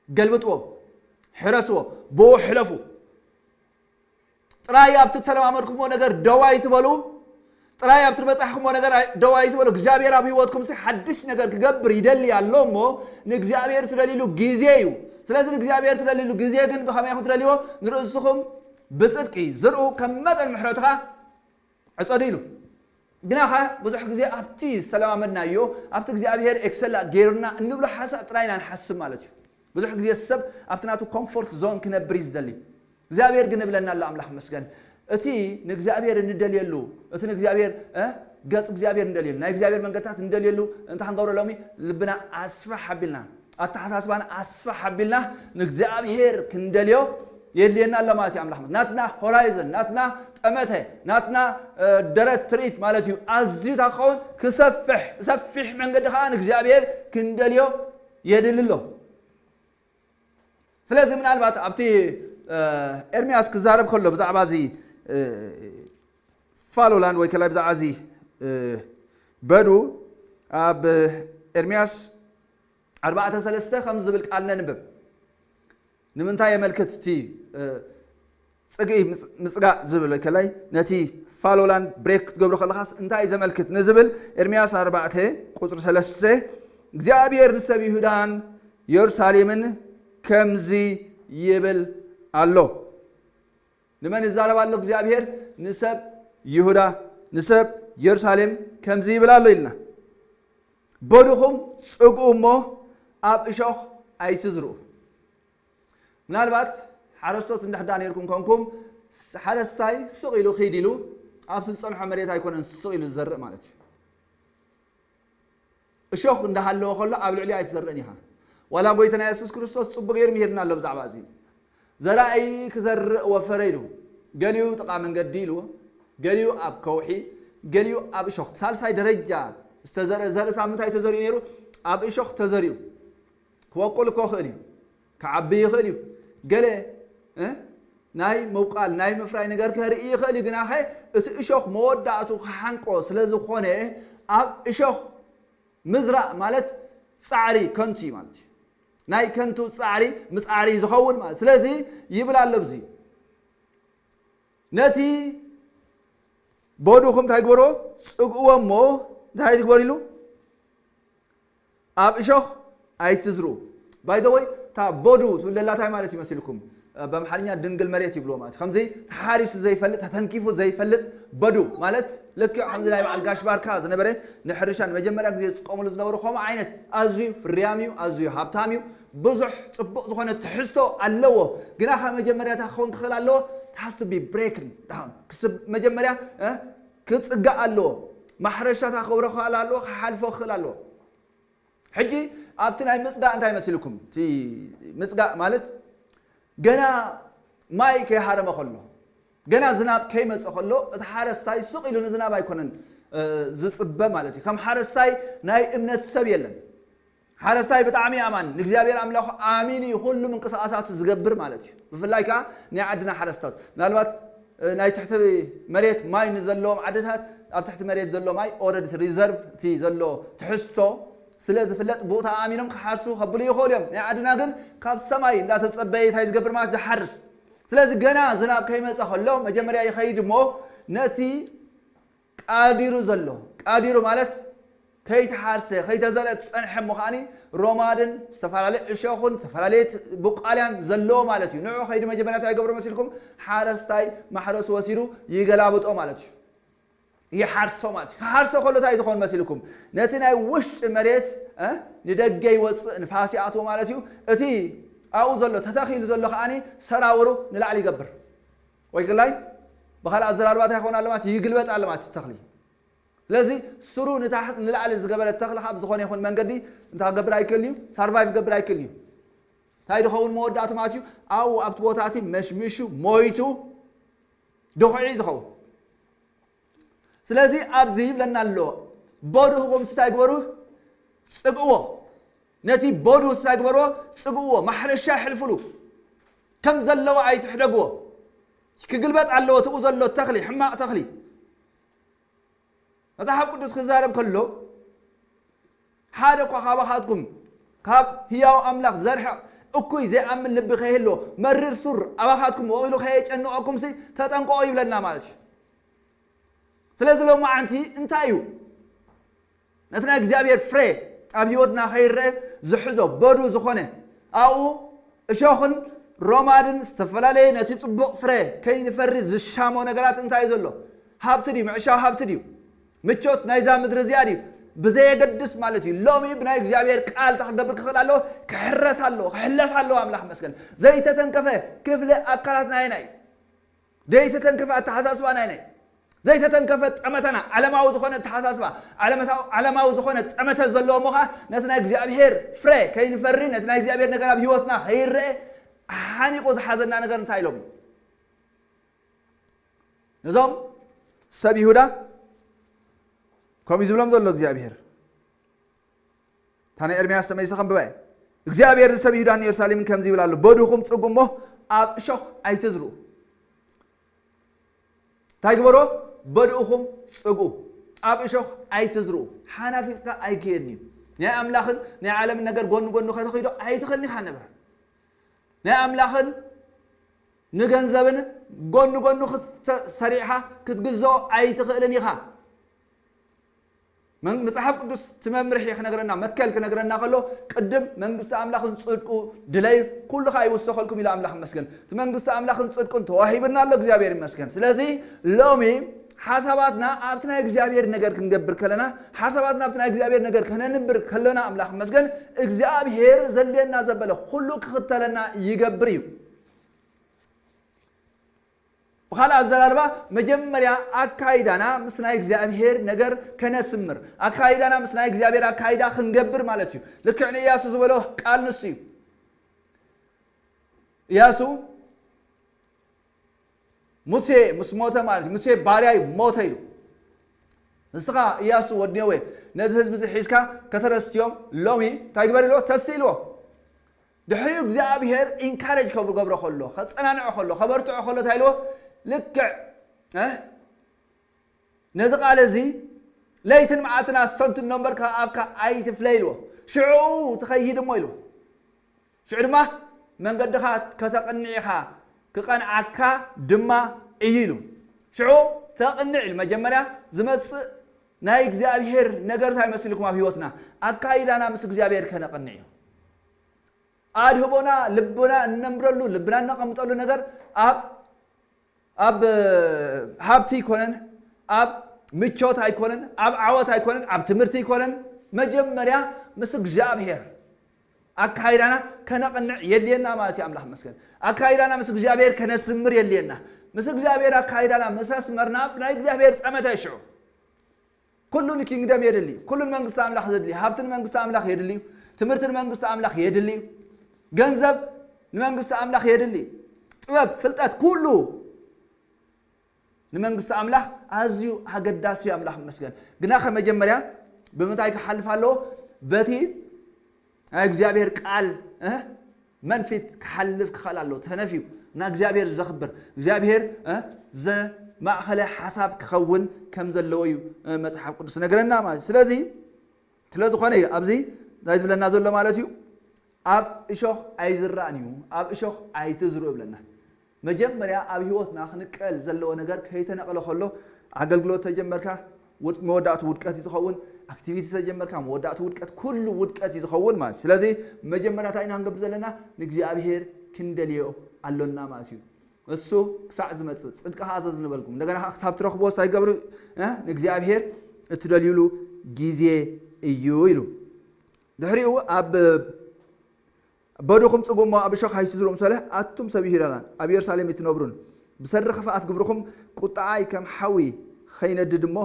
ገልብጥዎ ሕረስዎ ብኡ ሕለፉ ጥራይ ኣብቲ ተለማመድኩሞ ነገር ደው ኣይትበሉ ጥራይ ኣብቲ ዝበፃሕኩሞ ነገር ደው ኣይትበሉ እግዚኣብሔር ኣብ ህይወትኩም ሓድሽ ነገር ክገብር ይደሊ ኣሎ እሞ ንእግዚኣብሔር ትደልሉ ግዜ እዩ ስለዚ ንእግዚኣብሔር ትደልሉ ግዜ ግን ብኸመይ ኢኹም ትደልዎ ንርእስኹም ብፅድቂ ዝርኡ ከም መጠን ምሕረቱ ከዓ ዕፀዱ ኢሉ ግናኸ ብዙሕ ግዜ ኣብቲ ዝተለማመድናዮ ኣብቲ እግዚኣብሔር ኤክሰላ ገይሩና እንብሎ ሓሳብ ጥራይ ኢና ንሓስብ ማለት እዩ ብዙሕ ግዜ ሰብ ኣብቲ ናቱ ኮምፎርት ዞን ክነብር እዩ ዝደሊ እግዚኣብሔር ግን እብለና ኣሎ ኣምላኽ መስገን እቲ ንእግዚኣብሔር እንደልየሉ እቲ ንእግዚኣብሔር ገፅ እግዚኣብሔር እንደልየሉ ናይ እግዚኣብሔር መንገድታት እንደልየሉ እንታይ ክንገብሮ ሎሚ ልብና ኣስፋሕ ኣቢልና ኣተሓሳስባና ኣስፋሕ ኣቢልና ንእግዚኣብሔር ክንደልዮ የድልየና ኣሎ ማለት እዩ ኣምላኽ ናትና ሆራይዘን ናትና ጠመተ ናትና ደረት ትርኢት ማለት እዩ ኣዝዩ ክኸውን ክሰፍሕ ሰፊሕ መንገዲ ከዓ ንእግዚኣብሔር ክንደልዮ የድሊ ኣሎ ስለዚ ምናልባት ኣብቲ ኤርሚያስ ክዛረብ ከሎ ብዛዕባ እዚ ፋሎላንድ ወይ ከላይ ብዛዕባ እዚ በዱ ኣብ ኤርሚያስ ኣርባዕተ ሰለስተ ከም ዝብል ቃል ነንብብ። ንምንታይ የመልክት እቲ ጽግኢ ምጽጋእ ዝብል ወይ ከላይ ነቲ ፋሎላንድ ብሬክ ክትገብሮ ከለኻስ እንታይ እዩ ዘመልክት ንዝብል ኤርሚያስ ኣርባዕተ ቁፅሪ ሰለስተ እግዚኣብሔር ንሰብ ይሁዳን የሩሳሌምን ከምዚ ይብል ኣሎ። ንመን ይዛረብ ኣሎ እግዚኣብሔር? ንሰብ ይሁዳ፣ ንሰብ የሩሳሌም ከምዚ ይብል ኣሎ ኢልና። በድኹም ጽግኡ እሞ ኣብ እሾኽ ኣይትዝርኡ። ምናልባት ሓረስቶት እንድሕዳ ነርኩም ኮንኩም ሓረስታይ ስቕ ኢሉ ኺድ ኢሉ ኣብቲ ዝፀንሖ መሬት ኣይኮነን ስቕ ኢሉ ዝዘርእ ማለት እዩ። እሾኽ እንዳሃለወ ከሎ ኣብ ልዕሊ ኣይትዘርእን ኢኻ። ዋላ ጎይታና የሱስ ክርስቶስ ጽቡቅ ገይሩ ምሂርና ኣሎ ብዛዕባ እዚ። ዘራእይ ክዘርእ ወፈረ ኢሉ፣ ገሊኡ ጥቓ መንገዲ ኢሉ፣ ገሊኡ ኣብ ከውሒ፣ ገሊኡ ኣብ እሾኽ። ሳልሳይ ደረጃ ዝተዘርአ ዘርኢ ሳምንታይ ተዘሪኡ ነይሩ? ኣብ እሾኽ ተዘሪኡ። ክወቁል እኮ ይኽእል እዩ፣ ክዓቢ ይኽእል እዩ። ገለ ናይ ምውቃል ናይ ምፍራይ ነገር ከርኢ ይኽእል እዩ። ግናኸ እቲ እሾኽ መወዳእቱ ክሓንቆ ስለ ዝኾነ ኣብ እሾኽ ምዝራእ ማለት ጻዕሪ ከንቱ እዩ ማለት እዩ። ናይ ከንቱ ጻዕሪ ምጻዕሪ እዩ ዝኸውን ማለት። ስለዚ ይብል ኣሎ ብዚ ነቲ በድኹም እንታይ ግበርዎ? ጽግእዎ እሞ እንታይ ትግበሩ ኢሉ? ኣብ እሾኽ ኣይትዝርኡ። ባይ ዘ ወይ እታ በዱ ትብል ዘላ እንታይ ማለት እዩ መሲልኩም? በኣምሓርኛ ድንግል መሬት ይብልዎ ማለት እዩ። ከምዚ ተሓሪሱ ዘይፈልጥ ተተንኪፉ ዘይፈልጥ በዱ ማለት ልክዕ ከምዚ ናይ በዓል ጋሽ ባርካ ዝነበረ ንሕርሻ ንመጀመርያ ግዜ ዝጥቀምሉ ዝነበሩ ከምኡ ዓይነት ኣዝዩ ፍርያም እዩ፣ ኣዝዩ ሃብታም እዩ። ብዙሕ ጽቡቕ ዝኾነ ትሕዝቶ ኣለዎ። ግና ካብ መጀመርያ እንታይ ክኸውን ክኽእል ኣለዎ? It has to be broken down። ክስብ መጀመርያ እ፣ ክጽጋእ ኣለዎ። ማሕረሻ እንታይ ክገብሮ ክኽእል ኣለዎ? ክሓልፎ ክኽእል ኣለዎ። ሕጂ ኣብቲ ናይ ምጽጋእ እንታይ መሲልኩም? እቲ ምጽጋእ ማለት ገና ማይ ከይሃረመ ከሎ፣ ገና ዝናብ ከይመጸ ከሎ እቲ ሓረስታይ ስቕ ኢሉ ንዝናብ ኣይኮነን ዝጽበ ማለት እዩ። ከም ሓረስታይ ናይ እምነት ሰብ የለን። ሓረስታይ ብጣዕሚ ኣማን ንእግዚኣብሔር ኣምላኹ ኣሚን እዩ ኩሉ ምንቅስቃሳቱ ዝገብር ማለት እዩ። ብፍላይ ከዓ ናይ ዓድና ሓረስታት ምናልባት ናይ ትሕቲ መሬት ማይ ንዘለዎም ዓድታት ኣብ ትሕቲ መሬት ዘሎ ማይ ኦረድ ሪዘርቭ እቲ ዘሎ ትሕዝቶ ስለ ዝፍለጥ ብኡ ተኣሚኖም ክሓርሱ ከብሉ ይኽእሉ እዮም። ናይ ዓድና ግን ካብ ሰማይ እንዳተጸበየ እንታይ ዝገብር ማለት ዝሓርስ። ስለዚ ገና ዝናብ ከይመጸ ከሎ መጀመርያ ይኸይድ እሞ ነቲ ቃዲሩ ዘሎ ቃዲሩ ማለት ከይተሓርሰ ከይተዘርአ ዝጸንሐ እሞ ከዓኒ ሮማድን ዝተፈላለየ እሾኹን ዝተፈላለየ ብቋልያን ዘለዎ ማለት እዩ። ንዑ ከይዱ መጀመርያ እንታይ ይገብሮ መሲልኩም? ሓረስታይ ማሕረሱ ወሲዱ ይገላብጦ ማለት እዩ። ይሓርሶ ማለት እዩ። ክሓርሶ ከሎ እንታይ ዝኸውን መሲልኩም? ነቲ ናይ ውሽጢ መሬት እ፣ ንደገ ይወፅእ ንፋስ ይኣትዎ ማለት እዩ። እቲ ኣብኡ ዘሎ ተተኺሉ ዘሎ ከዓኒ ሰራውሩ ንላዕሊ ይገብር ወይ ግላይ ብኻልእ ኣዘራርባ እንታይ ይኸውን ኣሎ ማለት ይግልበጥ ኣሎ ማለት ተኽሊ። ስለዚ ስሩ ንታሕት ንላዕሊ ዝገበረ ተኽሊ ካብ ዝኾነ ይኹን መንገዲ እንታይ ክገብር ኣይክእልን እዩ፣ ሳርቫይቭ ክገብር ኣይክእልን እዩ። እንታይ ዝኸውን መወዳእቱ ማለት እዩ? ኣብኡ ኣብቲ ቦታ እቲ መሽሚሹ ሞይቱ ድኹዒ ዝኸውን። ስለዚ ኣብዚ ይብለና ኣሎ በድኹም እንታይ ግበሩ? ጽግእዎ። ነቲ በዱ እንታይ ግበርዎ? ጽግእዎ። ማሕረሻ ሕልፍሉ። ከም ዘለዎ ኣይትሕደግዎ። ክግልበጥ ኣለዎ እቲኡ ዘሎ ተኽሊ፣ ሕማቕ ተኽሊ። መጽሓፍ ቅዱስ ክዛረብ ከሎ ሓደ እኳ ካባኻትኩም ካብ ህያው ኣምላኽ ዘርሕቕ እኩይ ዘይኣምን ልቢ ከይህልዎ መሪር ሱር ኣባኻትኩም ወቒሉ ከየጨንቐኩምሲ ተጠንቀቑ ይብለና ማለት እዩ። ስለዚ ሎማዓንቲ እንታይ እዩ ነቲ ናይ እግዚኣብሔር ፍረ ኣብ ህይወትና ከይረአ ዝሕዞ በዱ ዝኾነ ኣብኡ እሾኽን ሮማድን ዝተፈላለየ ነቲ ጽቡቕ ፍረ ከይንፈሪ ዝሻሞ ነገራት እንታይ እዩ ዘሎ? ሃብቲ ድዩ? ምዕሻው ሃብቲ ድዩ? ምቾት ናይዛ ምድሪ እዚኣ ድዩ? ብዘየገድስ ማለት እዩ። ሎሚ ብናይ እግዚኣብሔር ቃል እንታይ ክገብር ክኽእል ኣለዎ? ክሕረስ ኣለዎ፣ ክሕለፍ ኣለዎ። ኣምላኽ መስገን ዘይተተንከፈ ክፍሊ ኣካላት ናይና እዩ። ዘይተተንከፈ ኣተሓሳስባ ናይ ናይ ዘይተተንከፈ ጠመተና ዓለማዊ ዝኾነ ኣተሓሳስባ ዓለመታዊ ዓለማዊ ዝኾነ ጠመተ ዘለዎ እሞ ኸዓ ነቲ ናይ እግዚኣብሔር ፍረ ከይንፈሪ ነቲ ናይ እግዚኣብሔር ነገር ኣብ ህይወትና ከይረአ ሓኒቑ ዝሓዘና ነገር እንታይ ኢሎም እዩ? ነዞም ሰብ ይሁዳ ከምኡ እዩ ዝብሎም ዘሎ እግዚኣብሔር። እታ ናይ ኤርምያስ ተመሊሰ ከንብባ እየ። እግዚኣብሔር ንሰብ ይሁዳን ኢየሩሳሌምን ከምዚ ይብል ኣሎ፣ በድኹም ጽጉ እሞ ኣብ እሾኽ ኣይትዝርኡ። እንታይ ግበሮ? በድኡኹም ጽጉ፣ ኣብ እሾኽ ኣይትዝርኡ። ሓናፊጽካ ኣይክየድን እዩ። ናይ ኣምላኽን ናይ ዓለምን ነገር ጎኒ ጎኒ ከተኺዶ ኣይትኽእልን ኢኻ። ነበር ናይ ኣምላኽን ንገንዘብን ጎኒ ጎኒ ክትሰ-፣ ሰሪዕኻ ክትግዝኦ ኣይትኽእልን ኢኻ። መን-፣ መጽሓፍ ቅዱስ እቲ መምርሒ ክነግረና፣ መትከል ክነግረና ከሎ፣ ቅድም መንግስቲ ኣምላኽን ጽድቁ ድለዩ፣ ኩሉ ኸኣ ይውሰኸልኩም ኢሉ ኣምላኽ ይመስገን። እቲ መንግስቲ ኣምላኽን ጽድቁን ተዋሂብና ኣሎ፣ እግዚኣብሔር ይመስገን። ስለዚ ሎሚ ሓሳባትና ኣብቲ ናይ እግዚኣብሔር ነገር ክንገብር ከለና፣ ሓሳባትና ኣብቲ ናይ እግዚኣብሔር ነገር ከነንብር ከለና፣ ኣምላኽ ይመስገን፣ እግዚኣብሔር ዘድልየና ዘበለ ኩሉ ክኽተለና ይገብር እዩ። ብኻልእ ኣዘራርባ፣ መጀመርያ ኣካይዳና ምስ ናይ እግዚኣብሔር ነገር ከነስምር፣ ኣካይዳና ምስ ናይ እግዚኣብሔር ኣካይዳ ክንገብር ማለት እዩ። ልክዕ ንኢያሱ ዝበሎ ቃል ንሱ እዩ። ኢያሱ፣ ሙሴ ምስ ሞተ ማለት እዩ፣ ሙሴ ባርያይ ሞተ ኢሉ። ንስኻ ኢያሱ ወዲ ነዌ፣ ነዚ ህዝቢ እዚ ሒዝካ ከተረስትዮም ሎሚ እንታይ ግበር ኢልዎ? ተሲ ኢልዎ። ድሕሪኡ እግዚኣብሔር ኢንካሬጅ ከብርገብሮ ከሎ፣ ከጸናንዖ ከሎ፣ ከበርትዖ ከሎ እንታይ ኢልዎ? ልክዕ፣ እ? ነዚ ቃል እዚ ለይትን መዓልትን ኣስተንትኖ እምበር ካብ ኣፍካ ኣይትፍለ ኢልዎ። ሽዑ ትኸይድ እሞ ኢልዎ። ሽዑ ድማ መንገድኻ ከተቕንዕ ኢኻ፣ ክቐንዓካ ድማ እዩ ኢሉ። ሽዑ ተቕንዕ ኢሉ። መጀመርያ ዝመጽእ ናይ እግዚኣብሔር ነገር እንታይ መሲልኩም ኣብ ህይወትና? ኣካይዳና ምስ እግዚኣብሔር ከነቕንዕ እዩ። ኣድህቦና፣ ልብና እነንብረሉ፣ ልብና እነቐምጠሉ ነገር ኣብ፣ ኣብ ሃብቲ ኣይኮነን፣ ኣብ ምቾት ኣይኮነን፣ ኣብ ዓወት ኣይኮነን፣ ኣብ ትምህርቲ ኣይኮነን። መጀመርያ ምስ እግዚኣብሔር ኣካይዳና ከነቕንዕ የድልየና ማለት እዩ። ኣምላኽ መስገን። ኣካይዳና ምስ እግዚኣብሔር ከነስምር የድልየና። ምስ እግዚኣብሔር ኣካይዳና ምስ ኣስመርና፣ ብናይ እግዚኣብሔር ጠመተ ሽዑ ኩሉ ንኪንግደም የድሊ፣ ኩሉ ንመንግስቲ ኣምላኽ ዘድሊ፣ ሃብቲ ንመንግስቲ ኣምላኽ የድሊ፣ ትምህርቲ ንመንግስቲ ኣምላኽ የድሊ፣ ገንዘብ ንመንግስቲ ኣምላኽ የድሊ፣ ጥበብ፣ ፍልጠት፣ ኩሉ ንመንግስቲ ኣምላኽ ኣዝዩ ኣገዳሲ እዩ። ኣምላኽ ይመስገን። ግና ከመጀመርያ ብምንታይ ክሓልፍ ኣለዎ? በቲ ናይ እግዚኣብሔር ቃል፣ እ፣ መንፊት ክሓልፍ ክኽእል ኣለዎ። ተነፍዩ ንእግዚኣብሔር ዘኽብር፣ እግዚኣብሔር፣ እ፣ ዘማእኸለ ሓሳብ ክኸውን ከም ዘለዎ እዩ፣ እ፣ መጽሓፍ ቅዱስ ነገረና ማለት እዩ። ስለዚ፣ ስለ ዝኾነ እዩ ኣብዚ እንታይ ዝብለና ዘሎ ማለት እዩ? ኣብ እሾኽ ኣይዝራእን እዩ፣ ኣብ እሾኽ ኣይትዝርኡ ይብለና። መጀመርያ ኣብ ህይወትና ክንቀል ዘለዎ ነገር ከይተነቕለ ከሎ፣ ኣገልግሎት ተጀመርካ፣ ውድ-፣ መወዳእቱ ውድቀት እዩ ዝኸውን። ኣክቲቪቲ ተጀመርካ፣ መወዳእቱ ውድቀት፣ ኩሉ ውድቀት እዩ ዝኸውን ማለት። ስለዚ መጀመርያ እንታይ ኢና ክንገብር ዘለና? ንእግዚኣብሔር ክንደልዮ ኣሎና ማለት እዩ። እሱ ክሳዕ ዝመጽእ፣ ጽድቂ ኸዓ እዘዝ ንበልኩም። እንደገና ኸዓ ክሳብ ትረኽብዎ እንታይ ገብሩ? እ? ንእግዚኣብሔር እትደልዩሉ ግዜ እዩ ኢሉ። ድሕሪኡ ኣብ በድኹም ጽጉ እሞ ኣብ እሾኽ ኣይትዝርኡ ምሰለ፣ ኣቱም ሰብ ይሁዳን ኣብ ኢየሩሳሌም እትነብሩን፣ ብሰሪ ክፍኣት ግብርኹም ቁጥዓይ ከም ሓዊ ኸይነድድ እሞ፣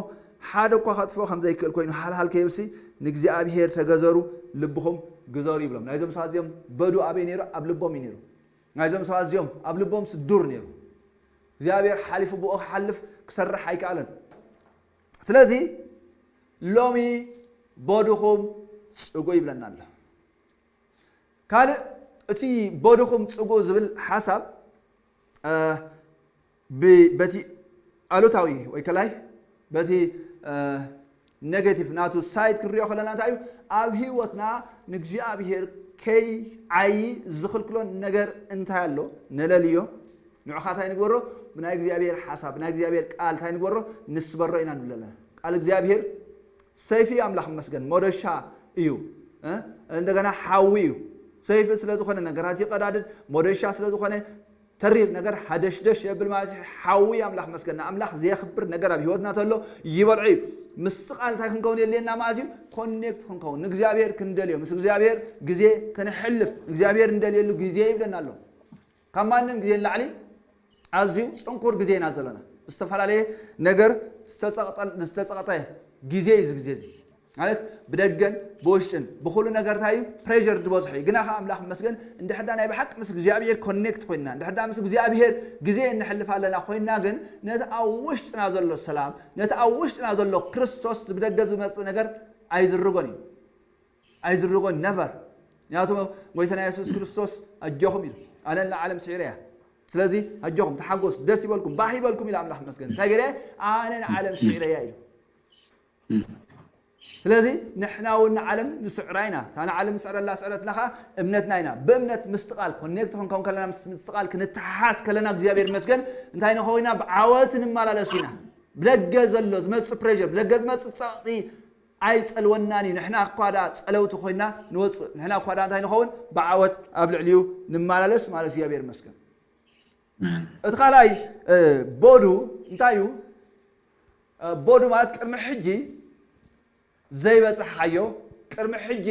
ሓደ እኳ ከጥፍኦ ከም ዘይክእል ኮይኑ ሃልሃል ከይብልሲ፣ ንእግዚኣብሔር ተገዘሩ፣ ልብኹም ግዘሩ ይብሎም። ናይዞም ሰባት እዚኦም በዱ ኣበይ ነይሩ? ኣብ ልቦም እዩ ነይሩ። ናይዞም ሰባት እዚኦም ኣብ ልቦም ስዱር ነይሩ። እግዚኣብሔር ሓሊፉ ብኡ ክሓልፍ ክሰርሕ ኣይከኣለን። ስለዚ ሎሚ በድኹም ጽጉ ይብለና ኣሎ። ካልእ እቲ በድኹም ጽጉ ዝብል ሓሳብ፣ እ፣ ብ-፣ በቲ ኣሉታዊ ወይ ከላይ በቲ፣ እ፣ ኔጌቲቭ ናቱ ሳይድ ክንሪኦ ከለና እንታይ እዩ? ኣብ ህይወትና ንእግዚኣብሔር ከይዓዪ ዝኽልክሎ ነገር እንታይ ኣሎ? ንለልዮ። ንዑኻ እንታይ ንግበሮ? ብናይ እግዚኣብሔር ሓሳብ፣ ብናይ እግዚኣብሔር ቃል እንታይ ንግበሮ? ንስበሮ ኢና ንብል ኣለና። ቃል እግዚኣብሔር ሰይፊ እዩ፣ ኣምላኽ ይመስገን፣ መዶሻ እዩ፣ እ? እንደገና ሓዊ እዩ። ሰይፊ ስለ ዝኾነ ነገራት ይቐዳድድ፣ መዶሻ ስለ ዝኾነ ተሪር ነገር ሃደሽደሽ የብል ማለት እዩ። ሓዊ ኣምላኽ መስገን፣ ንኣምላኽ ዘየኽብር ነገር ኣብ ህይወትና ተሎ ይበልዖ እዩ። ምስቲ ቃል እንታይ ክንከውን የድልየና ማለት እዩ? ኮኔክት ክንከውን፣ ንእግዚኣብሔር ክንደልዮ፣ ምስ እግዚኣብሔር ግዜ ከነሕልፍ፣ እግዚኣብሔር እንደልየሉ ግዜ ይብለና ኣሎ። ካብ ማንም ግዜ ንላዕሊ ኣዝዩ ጽንኩር ግዜ ኢና ዘለና። ዝተፈላለየ ነገር ዝተጸቕጠ፣ ዝተጸቕጠ ግዜ እዩ እዚ ግዜ እዚ። ማለት ብደገን ብውሽጥን ብኹሉ ነገር እንታይ እዩ? ፕሬሸር ዝበዝሖ እዩ። ግና ኸዓ ኣምላኽ ይመስገን፣ እንድሕር ዳ ናይ ብሓቂ ምስ እግዚኣብሔር ኮኔክት ኮይንና፣ እንድሕር ዳ ምስ እግዚኣብሔር ግዜ እነሕልፍ ኣለና ኮይንና ግን፣ ነቲ ኣብ ውሽጥና ዘሎ ሰላም፣ ነቲ ኣብ ውሽጥና ዘሎ ክርስቶስ ብደገ ዝመጽእ ነገር ኣይዝርጎን እዩ። ኣይዝርጎን፣ ነቨር። ምክንያቱ ጎይታና የሱስ ክርስቶስ ኣጆኹም ኢሉ፣ ኣነ ንዓለም ስዒረያ። ስለዚ ኣጆኹም፣ ተሓጎስ፣ ደስ ይበልኩም፣ ባህ ይበልኩም ኢሉ ኣምላኽ መስገን። እንታይ ገለ? ኣነ ንዓለም ስዒረያ ኢሉ። ስለዚ ንሕና እውን ንዓለም ንስዕራ ኢና። እታ ንዓለም ንስዕረላ ስዕረትና ኸዓ እምነትና ኢና። ብእምነት ምስቲ ቃል ኮኔክት ክንከውን ከለና፣ ምስ ምስቲ ቃል ክንተሓሓዝ ከለና እግዚኣብሔር ይመስገን እንታይ ንኸውን ኢና? ብዓወት ንመላለስ ኢና። ብደገ ዘሎ ዝመጽእ ፕሬር፣ ብደገ ዝመጽእ ጸቕጢ ኣይጸልወናን እዩ። ንሕና እኳ ደኣ ጸለውቲ ኮይና ንወጽእ፣ ንሕና እኳ ደኣ እንታይ ንኸውን? ብዓወት ኣብ ልዕሊኡ ንመላለስ ማለት እግዚኣብሔር ይመስገን። እቲ ካልኣይ ቦዱ እንታይ እዩ? ቦዱ ማለት ቅድሚ ሕጂ ዘይበጻሕካዮ፣ ቅድሚ ሕጂ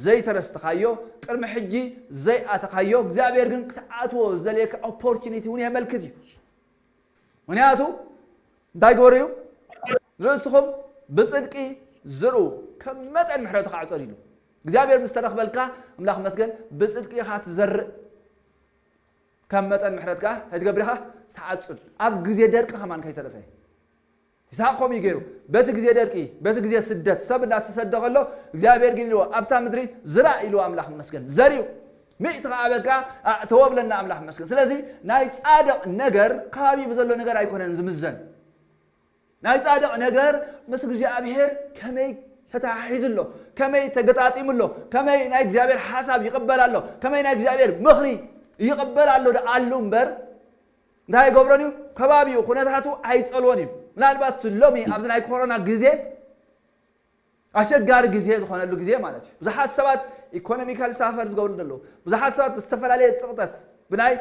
ዘይተረስተኻዮ፣ ቅድሚ ሕጂ ዘይኣተኻዮ እግዚኣብሔር ግን ክትኣትዎ ዝደልየካ ኦፖርቹኒቲ እውን የመልክት እዩ። ምክንያቱ እንታይ ግበሩ እዩ? ርእስኹም ብጽድቂ ዝርኡ ከም መጠን ምሕረቱ ከዓ ጸድሉ። እግዚኣብሔር ምስ ተረኽበልካ ኣምላኽ መስገን ብጽድቂ ኢኻ ትዘርእ። ከም መጠን ምሕረት ከዓ እንታይ ትገብር ኢኻ? ትዓጽድ። ኣብ ግዜ ደርቂ ከማን ከይተረፈ ይስሐቅ ከምኡ እዩ ገይሩ። በቲ ግዜ ደርቂ፣ በቲ ግዜ ስደት ሰብ እንዳተሰደ ከሎ እግዚኣብሔር ግን ኢልዎ ኣብታ ምድሪ ዝራእ ኢልዎ ኣምላኽ መስገን ዘርዩ። ሚእቲ ከዓበት ከዓ ኣእተዎ ብለና ኣምላኽ መስገን። ስለዚ ናይ ጻድቕ ነገር ከባቢ ብዘሎ ነገር ኣይኮነን ዝምዘን። ናይ ጻድቕ ነገር ምስ እግዚኣብሔር ከመይ ተተሓሒዙ ኣሎ፣ ከመይ ተገጣጢሙ ኣሎ፣ ከመይ ናይ እግዚኣብሔር ሓሳብ ይቕበል ኣሎ፣ ከመይ ናይ እግዚኣብሔር ምኽሪ ይቕበል ኣሎ ደኣሉ እምበር እንታይ ኣይገብሮን እዩ? ከባቢኡ ኩነታቱ ኣይጸልዎን እዩ። ምናልባት ሎሚ ኣብዚ ናይ ኮሮና ግዜ ኣሸጋሪ ግዜ ዝኾነሉ ግዜ ማለት እዩ። ብዙሓት ሰባት ኢኮኖሚካል ሳፈር ዝገብሩ ዘለዉ፣ ብዙሓት ሰባት ብዝተፈላለየ ጽቕጠት ብናይ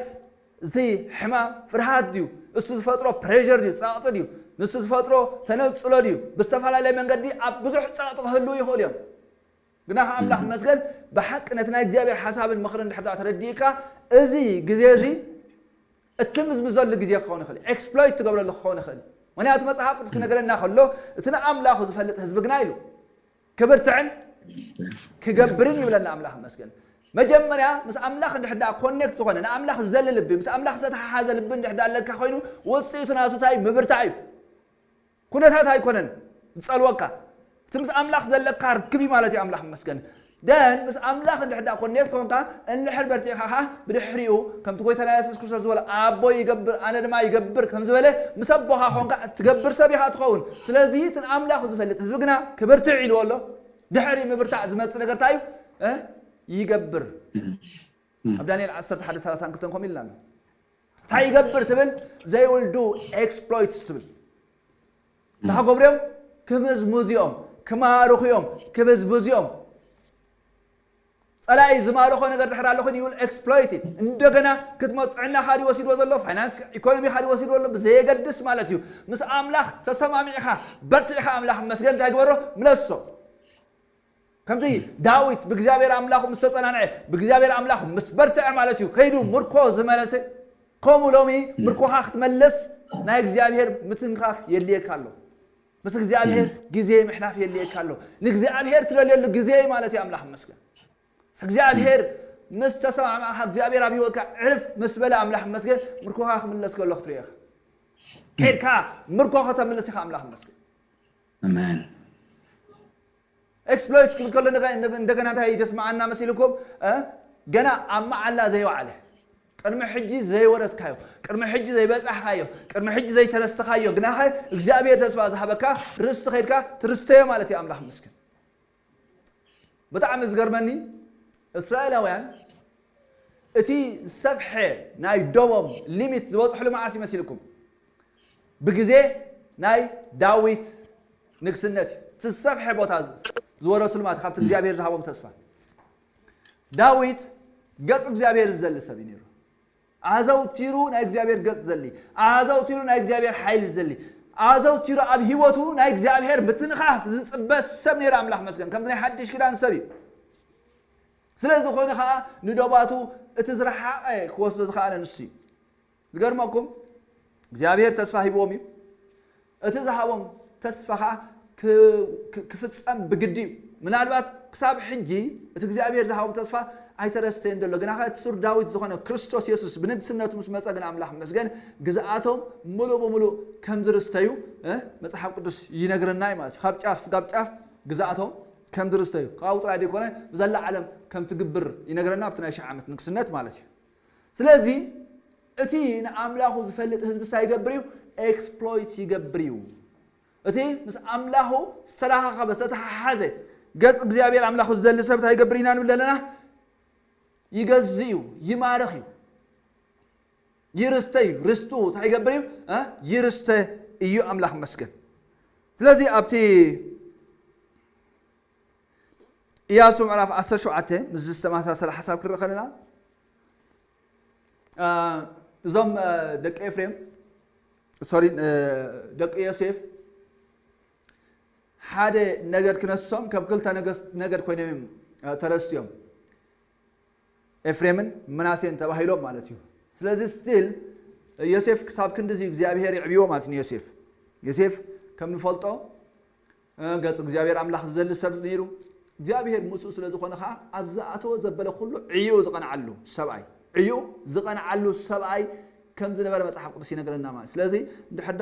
እቲ ሕማም ፍርሃት ድዩ፣ እሱ ዝፈጥሮ ፕሬር ድዩ፣ ጸቕጢ ድዩ፣ ንሱ ዝፈጥሮ ተነጽሎ ድዩ፣ ብዝተፈላለየ መንገዲ ኣብ ብዙሕ ጸቕጢ ክህልዉ ይኽእሉ እዮም። ግና ከኣ ኣምላኽ መስገን ብሓቂ ነቲ ናይ እግዚኣብሔር ሓሳብን ምኽርን ድሕር ተረዲእካ እዚ ግዜ እዚ እትምዝምዘሉ ግዜ ክኸውን ይኽእል፣ ኤክስፕሎይት ትገብረሉ ክኸውን ይኽእል። ምክንያቱ መጽሓፍ ቅዱስ ክነገረና ከሎ እቲ ንኣምላኹ ዝፈልጥ ህዝቢ ግና ኢሉ ክብርትዕን ክገብርን ይብለና ኣምላኽ መስገን። መጀመርያ ምስ ኣምላኽ እንድሕር ደኣ ኮኔክት ዝኾነ ንኣምላኽ ዝደሊ ልቢ ምስ ኣምላኽ ዝተተሓሓዘ ልቢ እንድሕር ደኣ ኣለካ ኮይኑ ውፅኢቱ ናቱ እንታይ ምብርታዕ እዩ። ኩነታት ኣይኮነን ዝጸልወካ። እቲ ምስ ኣምላኽ ዘለካ ርክብ እዩ ማለት እዩ ኣምላኽ መስገን። ደን ምስ ኣምላኽ እንድሕር ደኣ ኮኔክት ኮንካ እንድሕር በርቲዕካ ከዓ ብድሕሪኡ ከምቲ ጎይታና የሱስ ክርስቶስ ዝበለ ኣቦ ይገብር ኣነ ድማ ይገብር ከም ዝበለ ምስ ኣቦኻ ኮንካ እትገብር ሰብ ኢኻ ትኸውን። ስለዚ እቲ ንኣምላኹ ዝፈልጥ ህዝቢ ግና ክብርትዕ ኢልዎ ኣሎ። ድሕሪ ምብርታዕ ዝመጽእ ነገር እንታይ እዩ? እ? ይገብር። ኣብ ዳንኤል ዓሰርተ ሓደ ሰላሳ ክልተ ከምኡ ኢልና ኣሎ። እንታይ ይገብር ትብል? They will do exploits ትብል። እንታይ ክገብሩ እዮም? ክምዝምዙ እዮም፣ ክማርኹ እዮም፣ ክብዝብዙ እዮም። ጸላኢ ዝማርኾ ነገር ድሕር ኣሎ ኮይኑ ይብል ኤክስፕሎይት። እንደገና ክትመ ጥዕናኻ ድዩ ወሲድዎ ዘሎ፣ ፋይናንስ ኢኮኖሚኻ ድዩ ወሲድዎ ዘሎ ብዘየገድስ ማለት እዩ። ምስ ኣምላኽ ተሰማሚዕኻ በርቲዕኻ ኣምላኽ መስገን እንታይ ግበሮ? ምለሶ። ከምቲ ዳዊት ብእግዚኣብሔር ኣምላኹ ምስ ተጸናንዐ ብእግዚኣብሔር ኣምላኹ ምስ በርትዐ ማለት እዩ ከይዱ ምርኮ ዝመለሰ። ከምኡ ሎሚ ምርኮኻ ክትመልስ ናይ እግዚኣብሔር ምትንኻፍ የድልየካ ኣሎ። ምስ እግዚኣብሔር ግዜ ምሕላፍ የድልየካ ኣሎ። ንእግዚኣብሔር ትደልየሉ ግዜ ማለት እዩ ኣምላኽ መስገን። እግዚኣብሔር ምስ ተሰማማዕካ እግዚኣብሔር ኣብ ህይወትካ ዕርፍ ምስ በለ ኣምላኽ መስገን ምርኮኻ ክምለስ ከሎ ክትሪኦ ኢኻ። ከይድካ ምርኮ ከተምልስ ኢኻ ኣምላኽ መስገን። ኣሜን። ኤክስፕሎይት ክብል ከሎ እንደገና እንታይ ደስመዓና መሲልኩም? ገና ኣብ መዓላ ዘይወዓለ ቅድሚ ሕጂ ዘይወረስካዮ ቅድሚ ሕጂ ዘይበፃሕካዮ ቅድሚ ሕጂ ዘይተረስተኻዮ ግናኸ እግዚኣብሔር ተስፋ ዝሃበካ ርስቲ ከይድካ ትርስተዮ ማለት እዩ። ኣምላኽ ምስክን። ብጣዕሚ ዝገርመኒ እስራኤላውያን እቲ ዝሰፍሐ ናይ ዶቦም ሊሚት ዝበፅሕሉ መዓስ ይመስልኩም? ብግዜ ናይ ዳዊት ንግስነት እዩ። እቲ ዝሰፍሐ ቦታ ዝወረስሉ ማለት ካብቲ እግዚኣብሔር ዝሃቦም ተስፋ። ዳዊት ገፅ እግዚኣብሔር ዝደሊ ሰብ እዩ ነይሩ። ኣዘውቲሩ ናይ እግዚኣብሔር ገፅ ዝደሊ፣ ኣዘውቲሩ ናይ እግዚኣብሔር ሓይሊ ዝደሊ፣ ኣዘውቲሩ ኣብ ህይወቱ ናይ እግዚኣብሔር ምትንኻፍ ዝፅበ ሰብ ነይሩ። ኣምላኽ መስገን ከምዚ ናይ ሓድሽ ኪዳን ሰብ እዩ። ስለዚ ኮይኑ ከዓ ንዶባቱ እቲ ዝረሓቐ ክወስዶ ዝኸኣለ ንሱ እዩ። ዝገርመኩም እግዚኣብሔር ተስፋ ሂብዎም እዩ። እቲ ዝሃቦም ተስፋ ከዓ ክፍፀም ብግዲ እዩ። ምናልባት ክሳብ ሕጂ እቲ እግዚኣብሔር ዝሃቦም ተስፋ ኣይተረስተየን ዘሎ። ግና እቲ ሱር ዳዊት ዝኾነ ክርስቶስ የሱስ ብንግስነቱ ምስ መፀ ግን ኣምላኽ መስገን ግዝኣቶም ሙሉእ ብሙሉእ ከም ዝርስተዩ መፅሓፍ ቅዱስ ይነግረና እዩ ማለት እዩ። ካብ ጫፍ ስጋብ ጫፍ ግዝኣቶም ከም ዝርስተዩ ካብኡ ጥራይ ዘይኮነ ብዘላ ዓለም ከም ትግብር ይነግረና ኣብቲ ናይ ሽሕ ዓመት ንግስነት ማለት እዩ። ስለዚ እቲ ንኣምላኹ ዝፈልጥ ህዝቢ እንታይ ይገብር እዩ? ኤክስፕሎይት ይገብር እዩ። እቲ ምስ ኣምላኹ ዝተራኻኸበ ዝተተሓሓዘ ገጽ እግዚኣብሔር ኣምላኹ ዝደሊ ሰብ እንታይ ይገብር ኢና ንብል ዘለና? ይገዝእ እዩ፣ ይማርኽ እዩ፣ ይርስተ እዩ። ርስቱ እንታይ ይገብር እዩ? እ? ይርስተ እዩ። ኣምላኽ መስገን። ስለዚ ኣብቲ ኢያሱ ምዕራፍ ዓሰርተ ሸውዓተ ምስ ዝተመሳሰለ ሓሳብ ክንርኢ ከለና እዞም ደቂ ኤፍሬም ሶሪ ደቂ ዮሴፍ ሓደ ነገድ ክነሶም ከም ክልተ ነገድ ኮይኖም እዮም ተረስዮም። ኤፍሬምን ምናሴን ተባሂሎም ማለት እዩ። ስለዚ ስቲል ዮሴፍ ክሳብ ክንድዚ እግዚኣብሔር ይዕብዎ ማለት ንዮሴፍ ዮሴፍ ከም ንፈልጦ ገጽ እግዚኣብሔር ኣምላኽ ዝዘሊ ሰብ ነይሩ። እግዚኣብሔር ምስኡ ስለ ዝኾነ ከዓ ኣብ ዝኣተወ ዘበለ ኩሉ ዕዩ ዝቐንዓሉ ሰብኣይ ዕዩ ዝቐንዓሉ ሰብኣይ ከም ዝነበረ መጽሓፍ ቅዱስ ይነግረና ማለት። ስለዚ እንድሕዳ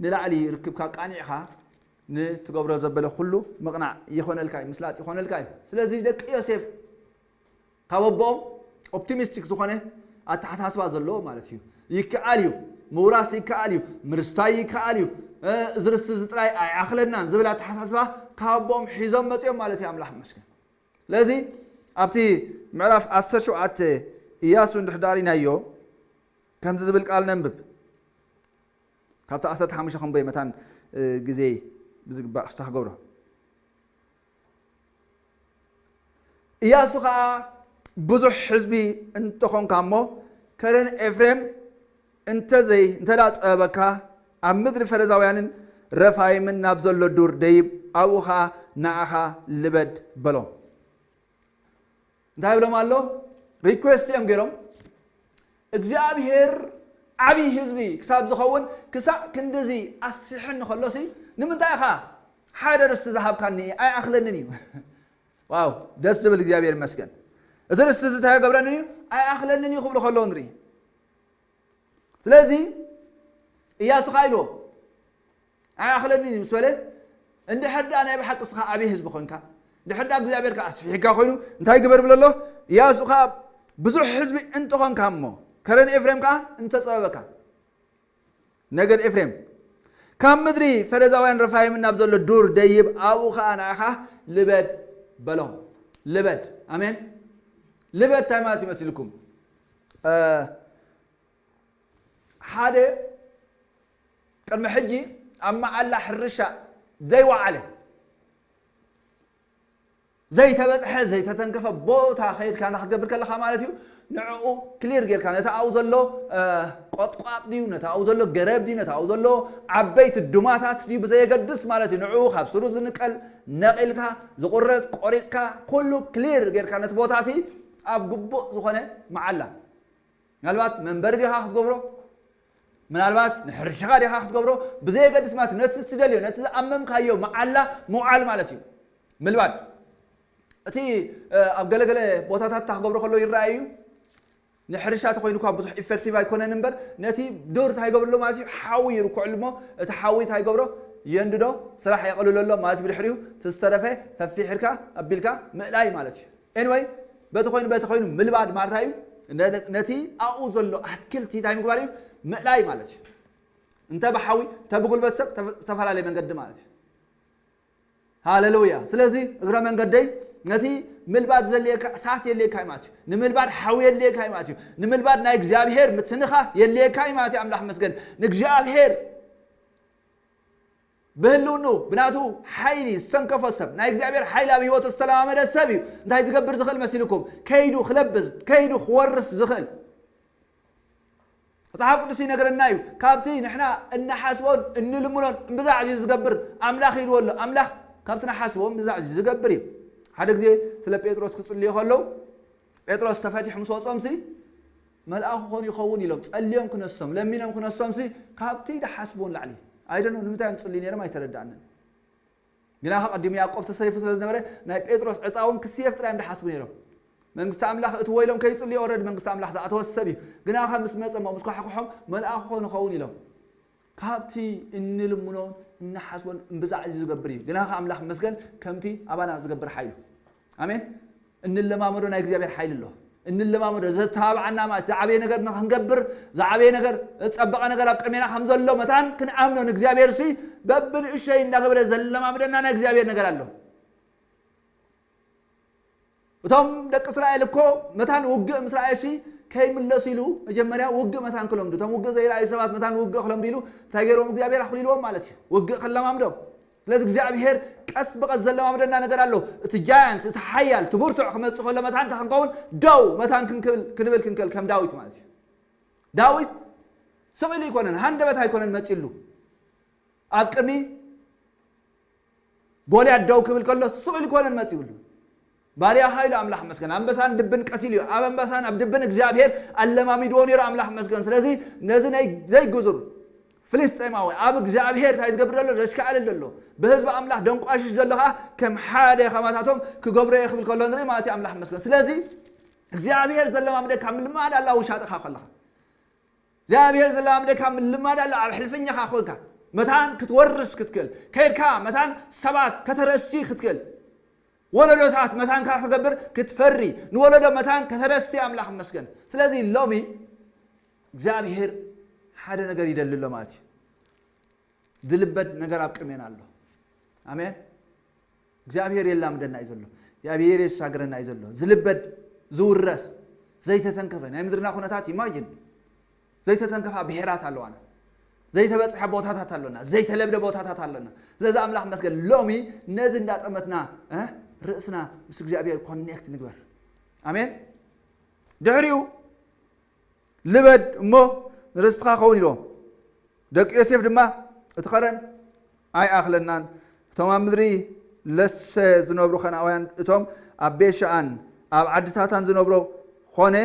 ንላዕሊ ርክብካ ቃኒዕካ ንትገብሮ ዘበለ ኩሉ ምቕናዕ ይኾነልካ እዩ፣ ምስላጥ ይኾነልካ እዩ። ስለዚ ደቂ ዮሴፍ ካብ ኣቦኦም ኦፕቲሚስቲክ ዝኾነ ኣተሓሳስባ ዘለዎ ማለት እዩ። ይከኣል እዩ፣ ምውራስ ይከኣል እዩ፣ ምርስታይ ይከኣል እዩ፣ እዚ ርስቲ እዚ ጥራይ ኣይኣኽለናን ዝብል ኣተሓሳስባ ካብ ኣቦኦም ሒዞም መፅኦም ማለት እዩ። ኣምላኽ ይመስገን። ስለዚ ኣብቲ ምዕራፍ ዓሰርተ ሸውዓተ ኢያሱ እንድሕዳር ኢናዮ ከምዚ ዝብል ቃል ነንብብ። ካብቲ ዓሰርተ ሓሙሽተ ክንበይ መታን ግዜ ብዝግባእ ክስታ ክገብሮ። ኢያሱ ኸዓ ብዙሕ ህዝቢ እንተኾንካ እሞ ከረን ኤፍሬም እንተዘይ እንተዳ ጸበበካ ኣብ ምድሪ ፈረዛውያንን ረፋይምን ናብ ዘሎ ዱር ደይብ ኣብኡ ኸዓ ንዓኻ ልበድ በሎ። እንታይ ይብሎም ኣሎ? ሪኩዌስት እዮም ገይሮም። እግዚኣብሔር ዓብዪ ህዝቢ ክሳብ ዝኸውን ክሳብ ክንድዚ ኣስፊሐኒ ከሎሲ ንምንታይ ኢኻ ሓደ ርስቲ ዝሃብካኒ ኣይኣኽለንን እዩ። ዋው ደስ ዝብል እግዚኣብሔር ይመስገን። እዚ ርስቲ እዚ እንታይ ገብረንን እዩ ኣይኣኽለንን እዩ ክብሉ ከለዉ ንርኢ። ስለዚ እያሱ ካ ኢልዎ ኣይኣኽለንን እዩ ምስ በለ እንድሕር ደኣ ናይ ብሓቂ እስኻ ዓብዪ ህዝቢ ኮንካ እንድሕር ደኣ እግዚኣብሔር ከዓ ኣስፊሕካ ኮይኑ እንታይ ግበር ብሎ ኣሎ? እያሱ ከዓ ብዙሕ ህዝቢ እንተኾንካ እሞ ከረን ኤፍሬም ከዓ እንተፀበበካ ነገድ ኤፍሬም ካብ ምድሪ ፈረዛውያን ረፋይምን ናብ ዘሎ ዱር ደይብ ኣብኡ ከዓ ንዓኻ ልበድ በሎም። ልበድ ኣሜን። ልበድ እንታይ ማለት ይመስልኩም? ሓደ ቅድሚ ሕጂ ኣብ መዓላ ሕርሻ ዘይወዓለ ዘይተበፅሐ ዘይተተንከፈ ቦታ ከይድካ ንክትገብር ከለካ ማለት እዩ። ንዕኡ ክሊር ጌርካ ነቲ ኣብኡ ዘሎ ቆጥቋጥ ድዩ ነቲ ኣብኡ ዘሎ ገረብ ድዩ ነቲ ኣብኡ ዘሎ ዓበይቲ ዱማታት ድዩ ብዘየገድስ ማለት እዩ። ንዕኡ ካብ ስሩ ዝንቀል ነቒልካ ዝቁረፅ ቆሪፅካ ኩሉ ክሊር ጌርካ ነቲ ቦታ እቲ ኣብ ግቡእ ዝኾነ መዓላ ምናልባት መንበሪ ዲኻ ክትገብሮ ምናልባት ንሕርሻኻ ዲኻ ክትገብሮ ብዘየገድስ ማለት ነቲ ትደልዮ ነቲ ዝኣመምካዮ መዓላ ምውዓል ማለት እዩ። ምልባድ እቲ ኣብ ገለገለ ቦታታት ክገብሮ ከሎ ይረኣይ እዩ። ንሕርሻ ተኮይኑ እኳ ብዙሕ ኢፌክቲቭ ኣይኮነን እምበር ነቲ ዱር እንታይ ይገብርሉ ማለት እዩ ሓዊ ይርኩዕሉ እሞ እቲ ሓዊ እንታይ ይገብሮ የንድዶ ስራሕ የቐልለሎ ማለት ብድሕሪኡ ትዝተረፈ ፈፊሕርካ ኣቢልካ ምእላይ ማለት እዩ። ኤንወይ በቲ ኮይኑ በቲ ኮይኑ ምልባድ ማርታ እዩ። ነቲ ኣብኡ ዘሎ ኣትክልቲ እንታይ ምግባር እዩ ምእላይ ማለት እዩ። እንተ ብሓዊ እንተ ብጉልበት ሰብ ዝተፈላለየ መንገዲ ማለት እዩ። ሃሌሉያ። ስለዚ እግረ መንገደይ ነቲ ምልባድ ዘድልየካ እሳት የድልየካ እዩ ማለት እዩ። ንምልባድ ሓዊ የድልየካ እዩ ማለት እዩ። ንምልባድ ናይ እግዚኣብሔር ምትንኻፍ የድልየካ እዩ ማለት እዩ። ኣምላኽ መስገን ንእግዚኣብሔር ብህልውኑ ብናቱ ሓይሊ ዝተንከፎ ሰብ ናይ እግዚኣብሔር ሓይሊ ኣብ ህይወቱ ዝተለማመደ ሰብ እዩ እንታይ ዝገብር ዝኽእል መሲልኩም ከይዱ ክለብስ ከይዱ ክወርስ ዝኽእል መፅሓፍ ቅዱስ ይነግረና እዩ። ካብቲ ንሕና እንሓስቦን እንልምኖን እምብዛዕ እዩ ዝገብር ኣምላኽ ኢልዎ ኣሎ። ኣምላኽ ካብቲ ንሓስቦ እምብዛዕ እዩ ዝገብር እዩ። ሓደ ግዜ ስለ ጴጥሮስ ክፅልዩ ከለዉ ጴጥሮስ ተፈቲሑ ምስ ወፆምሲ መልኣኹ ኾን ይኸውን ኢሎም ፀልዮም ክነሶም ለሚኖም ክነሶምሲ ካብቲ ድሓስቦ ንላዕሊ ኣይደኖ ንምንታይ እዮም ፅልዩ ነይሮም ኣይተረዳእንን። ግና ከ ቀዲሙ ያዕቆብ ተሰይፉ ስለ ዝነበረ ናይ ጴጥሮስ ዕፃ እውን ክስየፍ ጥራይ እዮም ድሓስቡ ነይሮም። መንግስቲ ኣምላኽ እትዎ ኢሎም ከይፅልዩ ኦረድ መንግስቲ ኣምላኽ ዝኣተወ ሰብ እዩ። ግና ከ ምስ መፀ እሞ ምስ ኳሕኩሖም መልኣኹ ኾን ይኸውን ኢሎም ካብቲ እንልምኖን እንሓስቦን እምብዛዕ እዩ ዝገብር እዩ። ግና ከኣ ኣምላኽ ይመስገን ከምቲ ኣባና ዝገብር ሓይሉ። ኣሜን። እንለማመዶ ናይ እግዚኣብሔር ሓይሊ ኣሎ። እንለማመዶ ዘተባብዓና ማለት ዝዓበየ ነገር ንኽንገብር፣ ዝዓበየ ነገር፣ ዝጸበቐ ነገር ኣብ ቅድሜና ከም ዘሎ መታን ክንኣምኖ ንእግዚኣብሔር ሲ በብንእሸይ እንዳገበረ ዘለማምደና ናይ እግዚኣብሔር ነገር ኣሎ። እቶም ደቂ እስራኤል እኮ መታን ውግእ ምስ ረኣየሲ ከይምለሱ ኢሉ መጀመርያ ውግእ መታን ክለምዱ። እቶም ውግእ ዘይረኣዩ ሰባት መታን ውግእ ክለምዱ ኢሉ እንታይ ገይሮም? እግዚኣብሔር ኣኽሊልዎም ማለት እዩ። ውግእ ክለማምዶም። ስለዚ እግዚኣብሔር ቀስ ብቐስ ዘለማምደና ነገር ኣሎ። እቲ ጃያንት፣ እቲ ሓያል፣ እቲ ብርቱዕ ክመጽእ ከሎ መታን እንታይ ክንከውን? ደው መታን ክንክብል፣ ክንብል ክንክእል ከም ዳዊት ማለት እዩ። ዳዊት ስቕ ኢሉ ኣይኮነን፣ ሃንደበት ኣይኮነን መጺሉ። ኣብ ቅድሚ ጎልያድ ደው ክብል ከሎ ስቕ ኢሉ ኣይኮነን መጺኡሉ። ባርያኻ ኢሉ ኣምላኽ መስገን። ኣንበሳን ድብን ቀቲሉ እዩ። ኣብ ኣንበሳን ኣብ ድብን እግዚኣብሔር ኣለማሚድዎ ነይሩ ኣምላኽ መስገን። ስለዚ ነዚ ናይ ዘይግዙር ፍልስጤማዊ ኣብ እግዚኣብሔር እንታይ ዝገብር ዘሎ? ዘሽካዕልል ዘሎ። ብህዝቢ ኣምላኽ ደንቋሽሽ ዘሎ ኸዓ ከም ሓደ ኻባታቶም ክገብሮ እየ ክብል ከሎ ንርኢ ማለት እዩ ኣምላኽ መስገን። ስለዚ እግዚኣብሔር ዘለማምደካ ምልማድ ኣላ ውሻጥኻ ከለኻ። እግዚኣብሔር ዘለማምደካ ምልማድ ኣሎ ኣብ ሕልፍኛኻ ኮንካ። መታን ክትወርስ ክትክእል። ከይድካ መታን ሰባት ከተረሲ ክትክእል። ወለዶታት መታን ካብ ክገብር ክትፈሪ። ንወለዶ መታን ከተረሲ ኣምላኽ ይመስገን። ስለዚ ሎሚ እግዚኣብሔር ሓደ ነገር ይደሊ ኣሎ ማለት እዩ። ዝልበድ ነገር ኣብ ቅድሜና ኣሎ። ኣሜን። እግዚኣብሔር የላምደና እዩ ዘሎ። እግዚኣብሔር የሳግረና እዩ ዘሎ። ዝልበድ፣ ዝውረስ፣ ዘይተተንከፈ ናይ ምድርና ኩነታት ኢማጂን። ዘይተተንከፋ ብሔራት ኣለዋና። ዘይተበጽሐ ቦታታት ኣሎና። ዘይተለብደ ቦታታት ኣሎና። ስለዚ ኣምላኽ መስገን ሎሚ ነዚ እንዳጠመትና፣ እ፣ ርእስና ምስ እግዚኣብሔር ኮኔክት ንግበር። ኣሜን። ድሕሪኡ ልበድ እሞ ንርስትኻ ኸውን ኢልዎም። ደቂ ዮሴፍ ድማ እቲ ኸረን ኣይኣኽለናን። እቶም ኣብ ምድሪ ለሰ ዝነብሩ ከነኣውያን፣ እቶም ኣብ ቤሻኣን ኣብ ዓድታታን ዝነብሩ ኾነ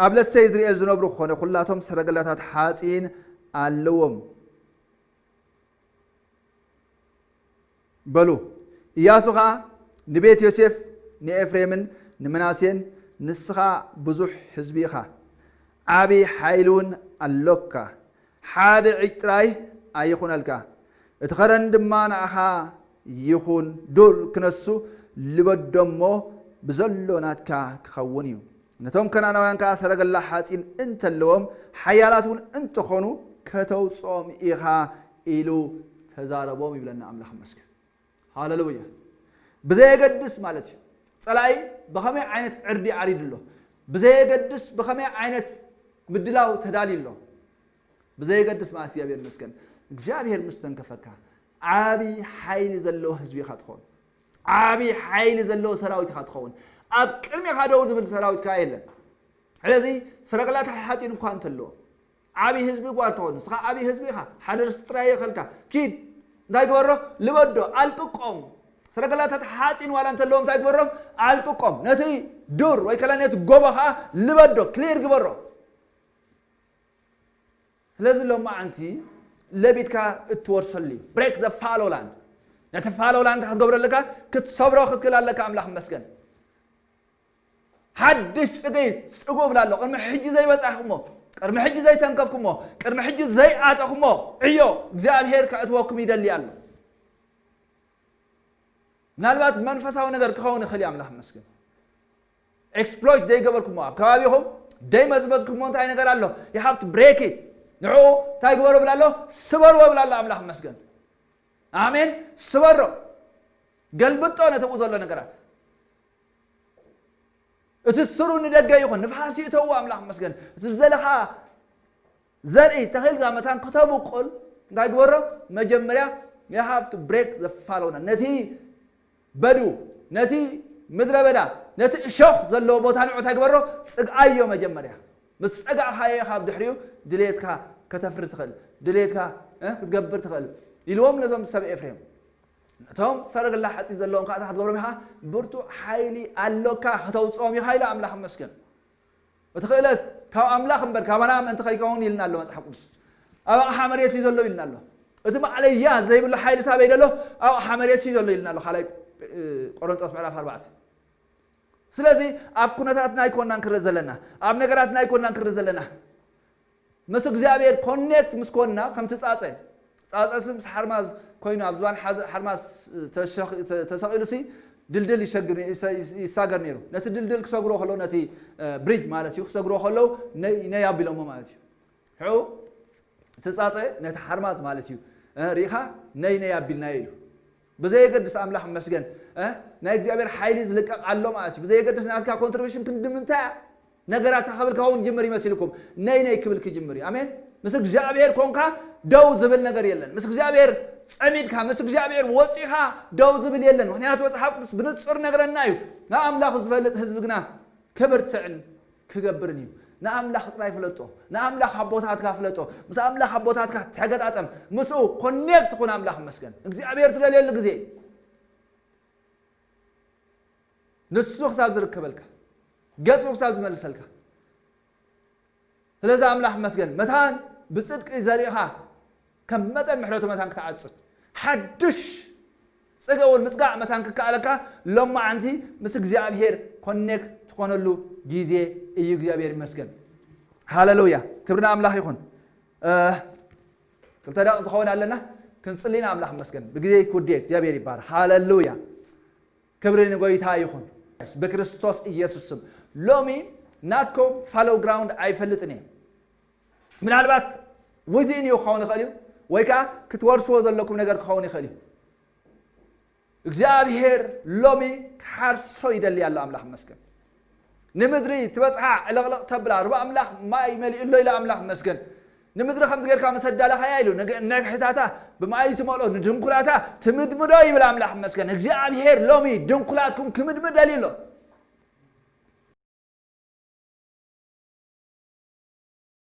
ኣብ ለሰ ይዝርኤል ዝነብሩ ኾነ ኩላቶም ሰረገላታት ሓፂን ኣለዎም። በሉ። ኢያሱ ኸዓ ንቤት ዮሴፍ ንኤፍሬምን ንምናሴን፣ ንስኻ ብዙሕ ህዝቢ ኢኻ፣ ዓቢ ሓይሊ እውን ኣሎካ። ሓደ ዕጭ ጥራይ ኣይኹነልካ፣ እቲ ኸረን ድማ ንዓኻ ይኹን። ዱር ክነሱ ልበዶ እሞ ብዘሎ ናትካ ክኸውን እዩ። ነቶም ከነኣናውያን ከኣ ሰረገላ ሓጺን እንተለዎም፣ ሓያላት እውን እንተኾኑ፣ ከተውጽኦም ኢኻ ኢሉ ተዛረቦም ይብለና ኣምላኽ ይመስገን። ሃሌሉያ። ብዘየገድስ ማለት እዩ፣ ጸላኢ ብኸመይ ዓይነት ዕርዲ ዓሪዱ ኣሎ፣ ብዘየገድስ ብኸመይ ዓይነት ምድላው ተዳልዩ ኣሎ፣ ብዘየገድስ ማለት እግዚኣብሔር ይመስገን፣ እግዚኣብሔር ምስ ተንከፈካ፣ ዓቢ ሓይሊ ዘለዎ ህዝቢ ኢኻ ትኸውን። ዓቢ ሓይሊ ዘለዎ ሰራዊት ኢኻ ትኸውን። ኣብ ቅድሜኻ ደው ዝብል ሰራዊት ከኣ የለን። ስለዚ ሰረገላታት ሓጺን እኳ እንተለዎ፣ ዓቢ ህዝቢ እኳ እንተኾኑ፣ ንስኻ ዓቢ ህዝቢ ኢኻ፣ ሓደ ርስቲ ጥራይ የኸልካ። ኪድ፣ እንታይ ግበሮ? ልበዶ፣ ኣልቅቆም። ሰረገላታት ሓጺን ዋላ እንተለዎም እንታይ ግበሮም? ኣልቅቆም። ነቲ ዱር ወይ ከላ ነቲ ጎቦ ኸኣ ልበዶ፣ ክሊር ግበሮ። ስለዚ ሎማዓንቲ ለቢድካ እትወርሰሉ እዩ። ብሬክ ዘ ፋሎ ላንድ። ነቲ ፋሎ ላንድ ክትገብሮ ኣለካ፣ ክትሰብሮ ክትክእል ኣለካ። ኣምላኽ ይመስገን። ሓድሽ ጽግዒ ጽጉ እብላ ኣሎ። ቅድሚ ሕጂ ዘይበጻሕኩሞ፣ ቅድሚ ሕጂ ዘይተንከፍኩሞ፣ ቅድሚ ሕጂ ዘይኣተኹሞ ዕዮ እግዚኣብሔር ከእትወኩም ይደሊ ኣሎ። ምናልባት መንፈሳዊ ነገር ክኸውን ይኽእል እዩ። ኣምላኽ ይመስገን። ኤክስፕሎይት ዘይገበርኩሞ፣ ኣብ ከባቢኹም ዘይመዝመዝኩሞ እንታይ ነገር ኣሎ? You have to break it። ንዕኡ እንታይ ግበሩ ብላ ኣሎ? ስበርዎ ብላ ኣሎ። ኣምላኽ ይመስገን። ኣሜን። ስበሮ። ገልብጦ ነቲ ኣብኡ ዘሎ ነገራት። እቲ ስሩ ንደገ ይኹን፣ ንፋስ ይእተዎ። ኣምላኽ ይመስገን። እቲ ዝደለኻ ዘርኢ ተኺልካ መታን ክተብቁል እንታይ ግበሮ? መጀመርያ you have to break the fallow land። ነቲ በዱ፣ ነቲ ምድረ በዳ፣ ነቲ እሾኽ ዘለዎ ቦታ ንዑ እንታይ ግበሮ? ጽግኣዮ መጀመርያ። ምስ ጸጋእኻዮ ካብ ድሕሪኡ ድሌትካ ከተፍሪ ትኽእል፣ ድሌትካ፣ እ፣ ክትገብር ትኽእል ኢልዎም ነዞም ሰብ ኤፍሬም። እቶም ሰረገላ ሓጺን ዘለዎም ከዓ እንታይ ክትገብሮም ኢኻ? ብርቱዕ ሓይሊ ኣሎካ፣ ከተውጽኦም ኢኻ ኢሉ ኣምላኽ ይመስገን። እቲ ክእለት ካብ ኣምላኽ እምበር ካባና ምእንቲ ከይከውን ኢልና ኣሎ መጽሓፍ ቅዱስ። ኣብ ኣቕሓ መሬት እዩ ዘሎ ኢልና ኣሎ። እቲ ማዕለያ ዘይብሉ ሓይሊ ሳበይ ዘሎ? ኣብ ኣቕሓ መሬት እዩ ዘሎ ኢልና ኣሎ። ካልኣይ፣ እ፣ ቆሮንጦስ ምዕራፍ ኣርባዕተ። ስለዚ ኣብ ኩነታትና ኣይኮናን ክርኢ ዘለና፣ ኣብ ነገራትና ኣይኮናን ክርኢ ዘለና። ምስ እግዚኣብሔር ኮኔክት ምስ ኮንና፣ ከምቲ ጻጸ ጻጸሲ ምስ ሓርማዝ ኮይኑ ኣብ ዝባን ሓዘ- ሓርማዝ ተሸኺ- ተ- ተሰቒሉሲ ድልድል ይሸግር ይሰ- ይሳገር ነይሩ። ነቲ ድልድል ክሰግርዎ ከለዉ፣ ነቲ ብሪጅ ማለት እዩ፣ ክሰግርዎ ከለዉ ነይ ነይ ኣቢሎሞ ማለት እዩ። ሕዑ እቲ ጻጸ ነቲ ሓርማዝ ማለት እዩ፣ እ፣ ርኢኻ ነይ ነይ ኣቢልናዮ ኢሉ። ብዘየገድስ ኣምላኽ ይመስገን፣ እ፣ ናይ እግዚኣብሔር ሓይሊ ዝልቀቕ ኣሎ ማለት እዩ። ብዘየገድስ ናትካ ኮንትሪቢሽን ክንዲ ምንታይ እያ? ነገራት ታኸብል ክኸውን ጅምር ይመሲልኩም፣ ነይ ነይ ክብል ክጅምር እዩ። ኣሜን። ምስ እግዚኣብሔር ኮንካ ደው ዝብል ነገር የለን። ምስ እግዚኣብሔር ጸሚድካ፣ ምስ እግዚኣብሔር ወጺኻ ደው ዝብል የለን። ምኽንያቱ መጽሓፍ ቅዱስ ብንጹር ነገረና እዩ። ንኣምላኹ ዝፈልጥ ህዝቢ ግና ክብርትዕን ክገብርን እዩ። ንኣምላኽ ጥራይ ፍለጦ። ንኣምላኽ ኣቦታትካ ፍለጦ። ምስ ኣምላኽ ኣቦታትካ ተገጣጠም። ምስኡ ኮኔክት ኩን። ኣምላኽ ይመስገን። እግዚኣብሔር ትደልየሉ ግዜ ንሱ ክሳብ ዝርከበልካ፣ ገጹ ክሳብ ዝመልሰልካ። ስለዚ ኣምላኽ ይመስገን። መታን ብጽድቂ ዘሪእኻ ከም መጠን ምሕረቱ መታን ክትዓጽድ፣ ሓድሽ ጽገ እውን ምጽጋዕ መታን ክከኣለካ፣ ሎማዓንቲ ምስ እግዚኣብሔር ኮኔክት ትኾነሉ ግዜ እዩ። እግዚኣብሔር ይመስገን። ሃሌሉያ። ክብሪ ንኣምላኽ ይኹን። እ፣ ክልተ ደቂቕ ዝኸውን ኣለና። ክንጽሊ ኢና። ኣምላኽ ይመስገን። ብግዜ ክውድየ እግዚኣብሔር ይባረክ። ሃሌሉያ። ክብሪ ንጎይታ ይኹን። ብክርስቶስ ኢየሱስ ስም። ሎሚ ናትኩም ፋሎ ግራውንድ ኣይፈልጥን እየ። ምናልባት ውዚእን እዩ ክኸውን ይኽእል እዩ፣ ወይ ከዓ ክትወርስዎ ዘለኩም ነገር ክኸውን ይኽእል እዩ። እግዚኣብሔር ሎሚ ክሓርሶ ይደሊ ኣሎ። ኣምላኽ ይመስገን። ንምድሪ ትበጽሓ ዕልቕልቕ ተብላ፣ ሩባ ኣምላኽ ማይ መሊኡ ኣሎ ኢላ። ኣምላኽ ይመስገን። ንምድሪ ከምዚ ጌርካ ምስ ኣዳለኻያ ኢሉ፣ ንግ- ነግሕታታ ብማይ ትመልኦ፣ ንድንኩላታ ትምድምዶ ይብል። ኣምላኽ ይመስገን። እግዚኣብሔር ሎሚ ድንኩላትኩም ክምድምድ ደልዩ ኣሎ።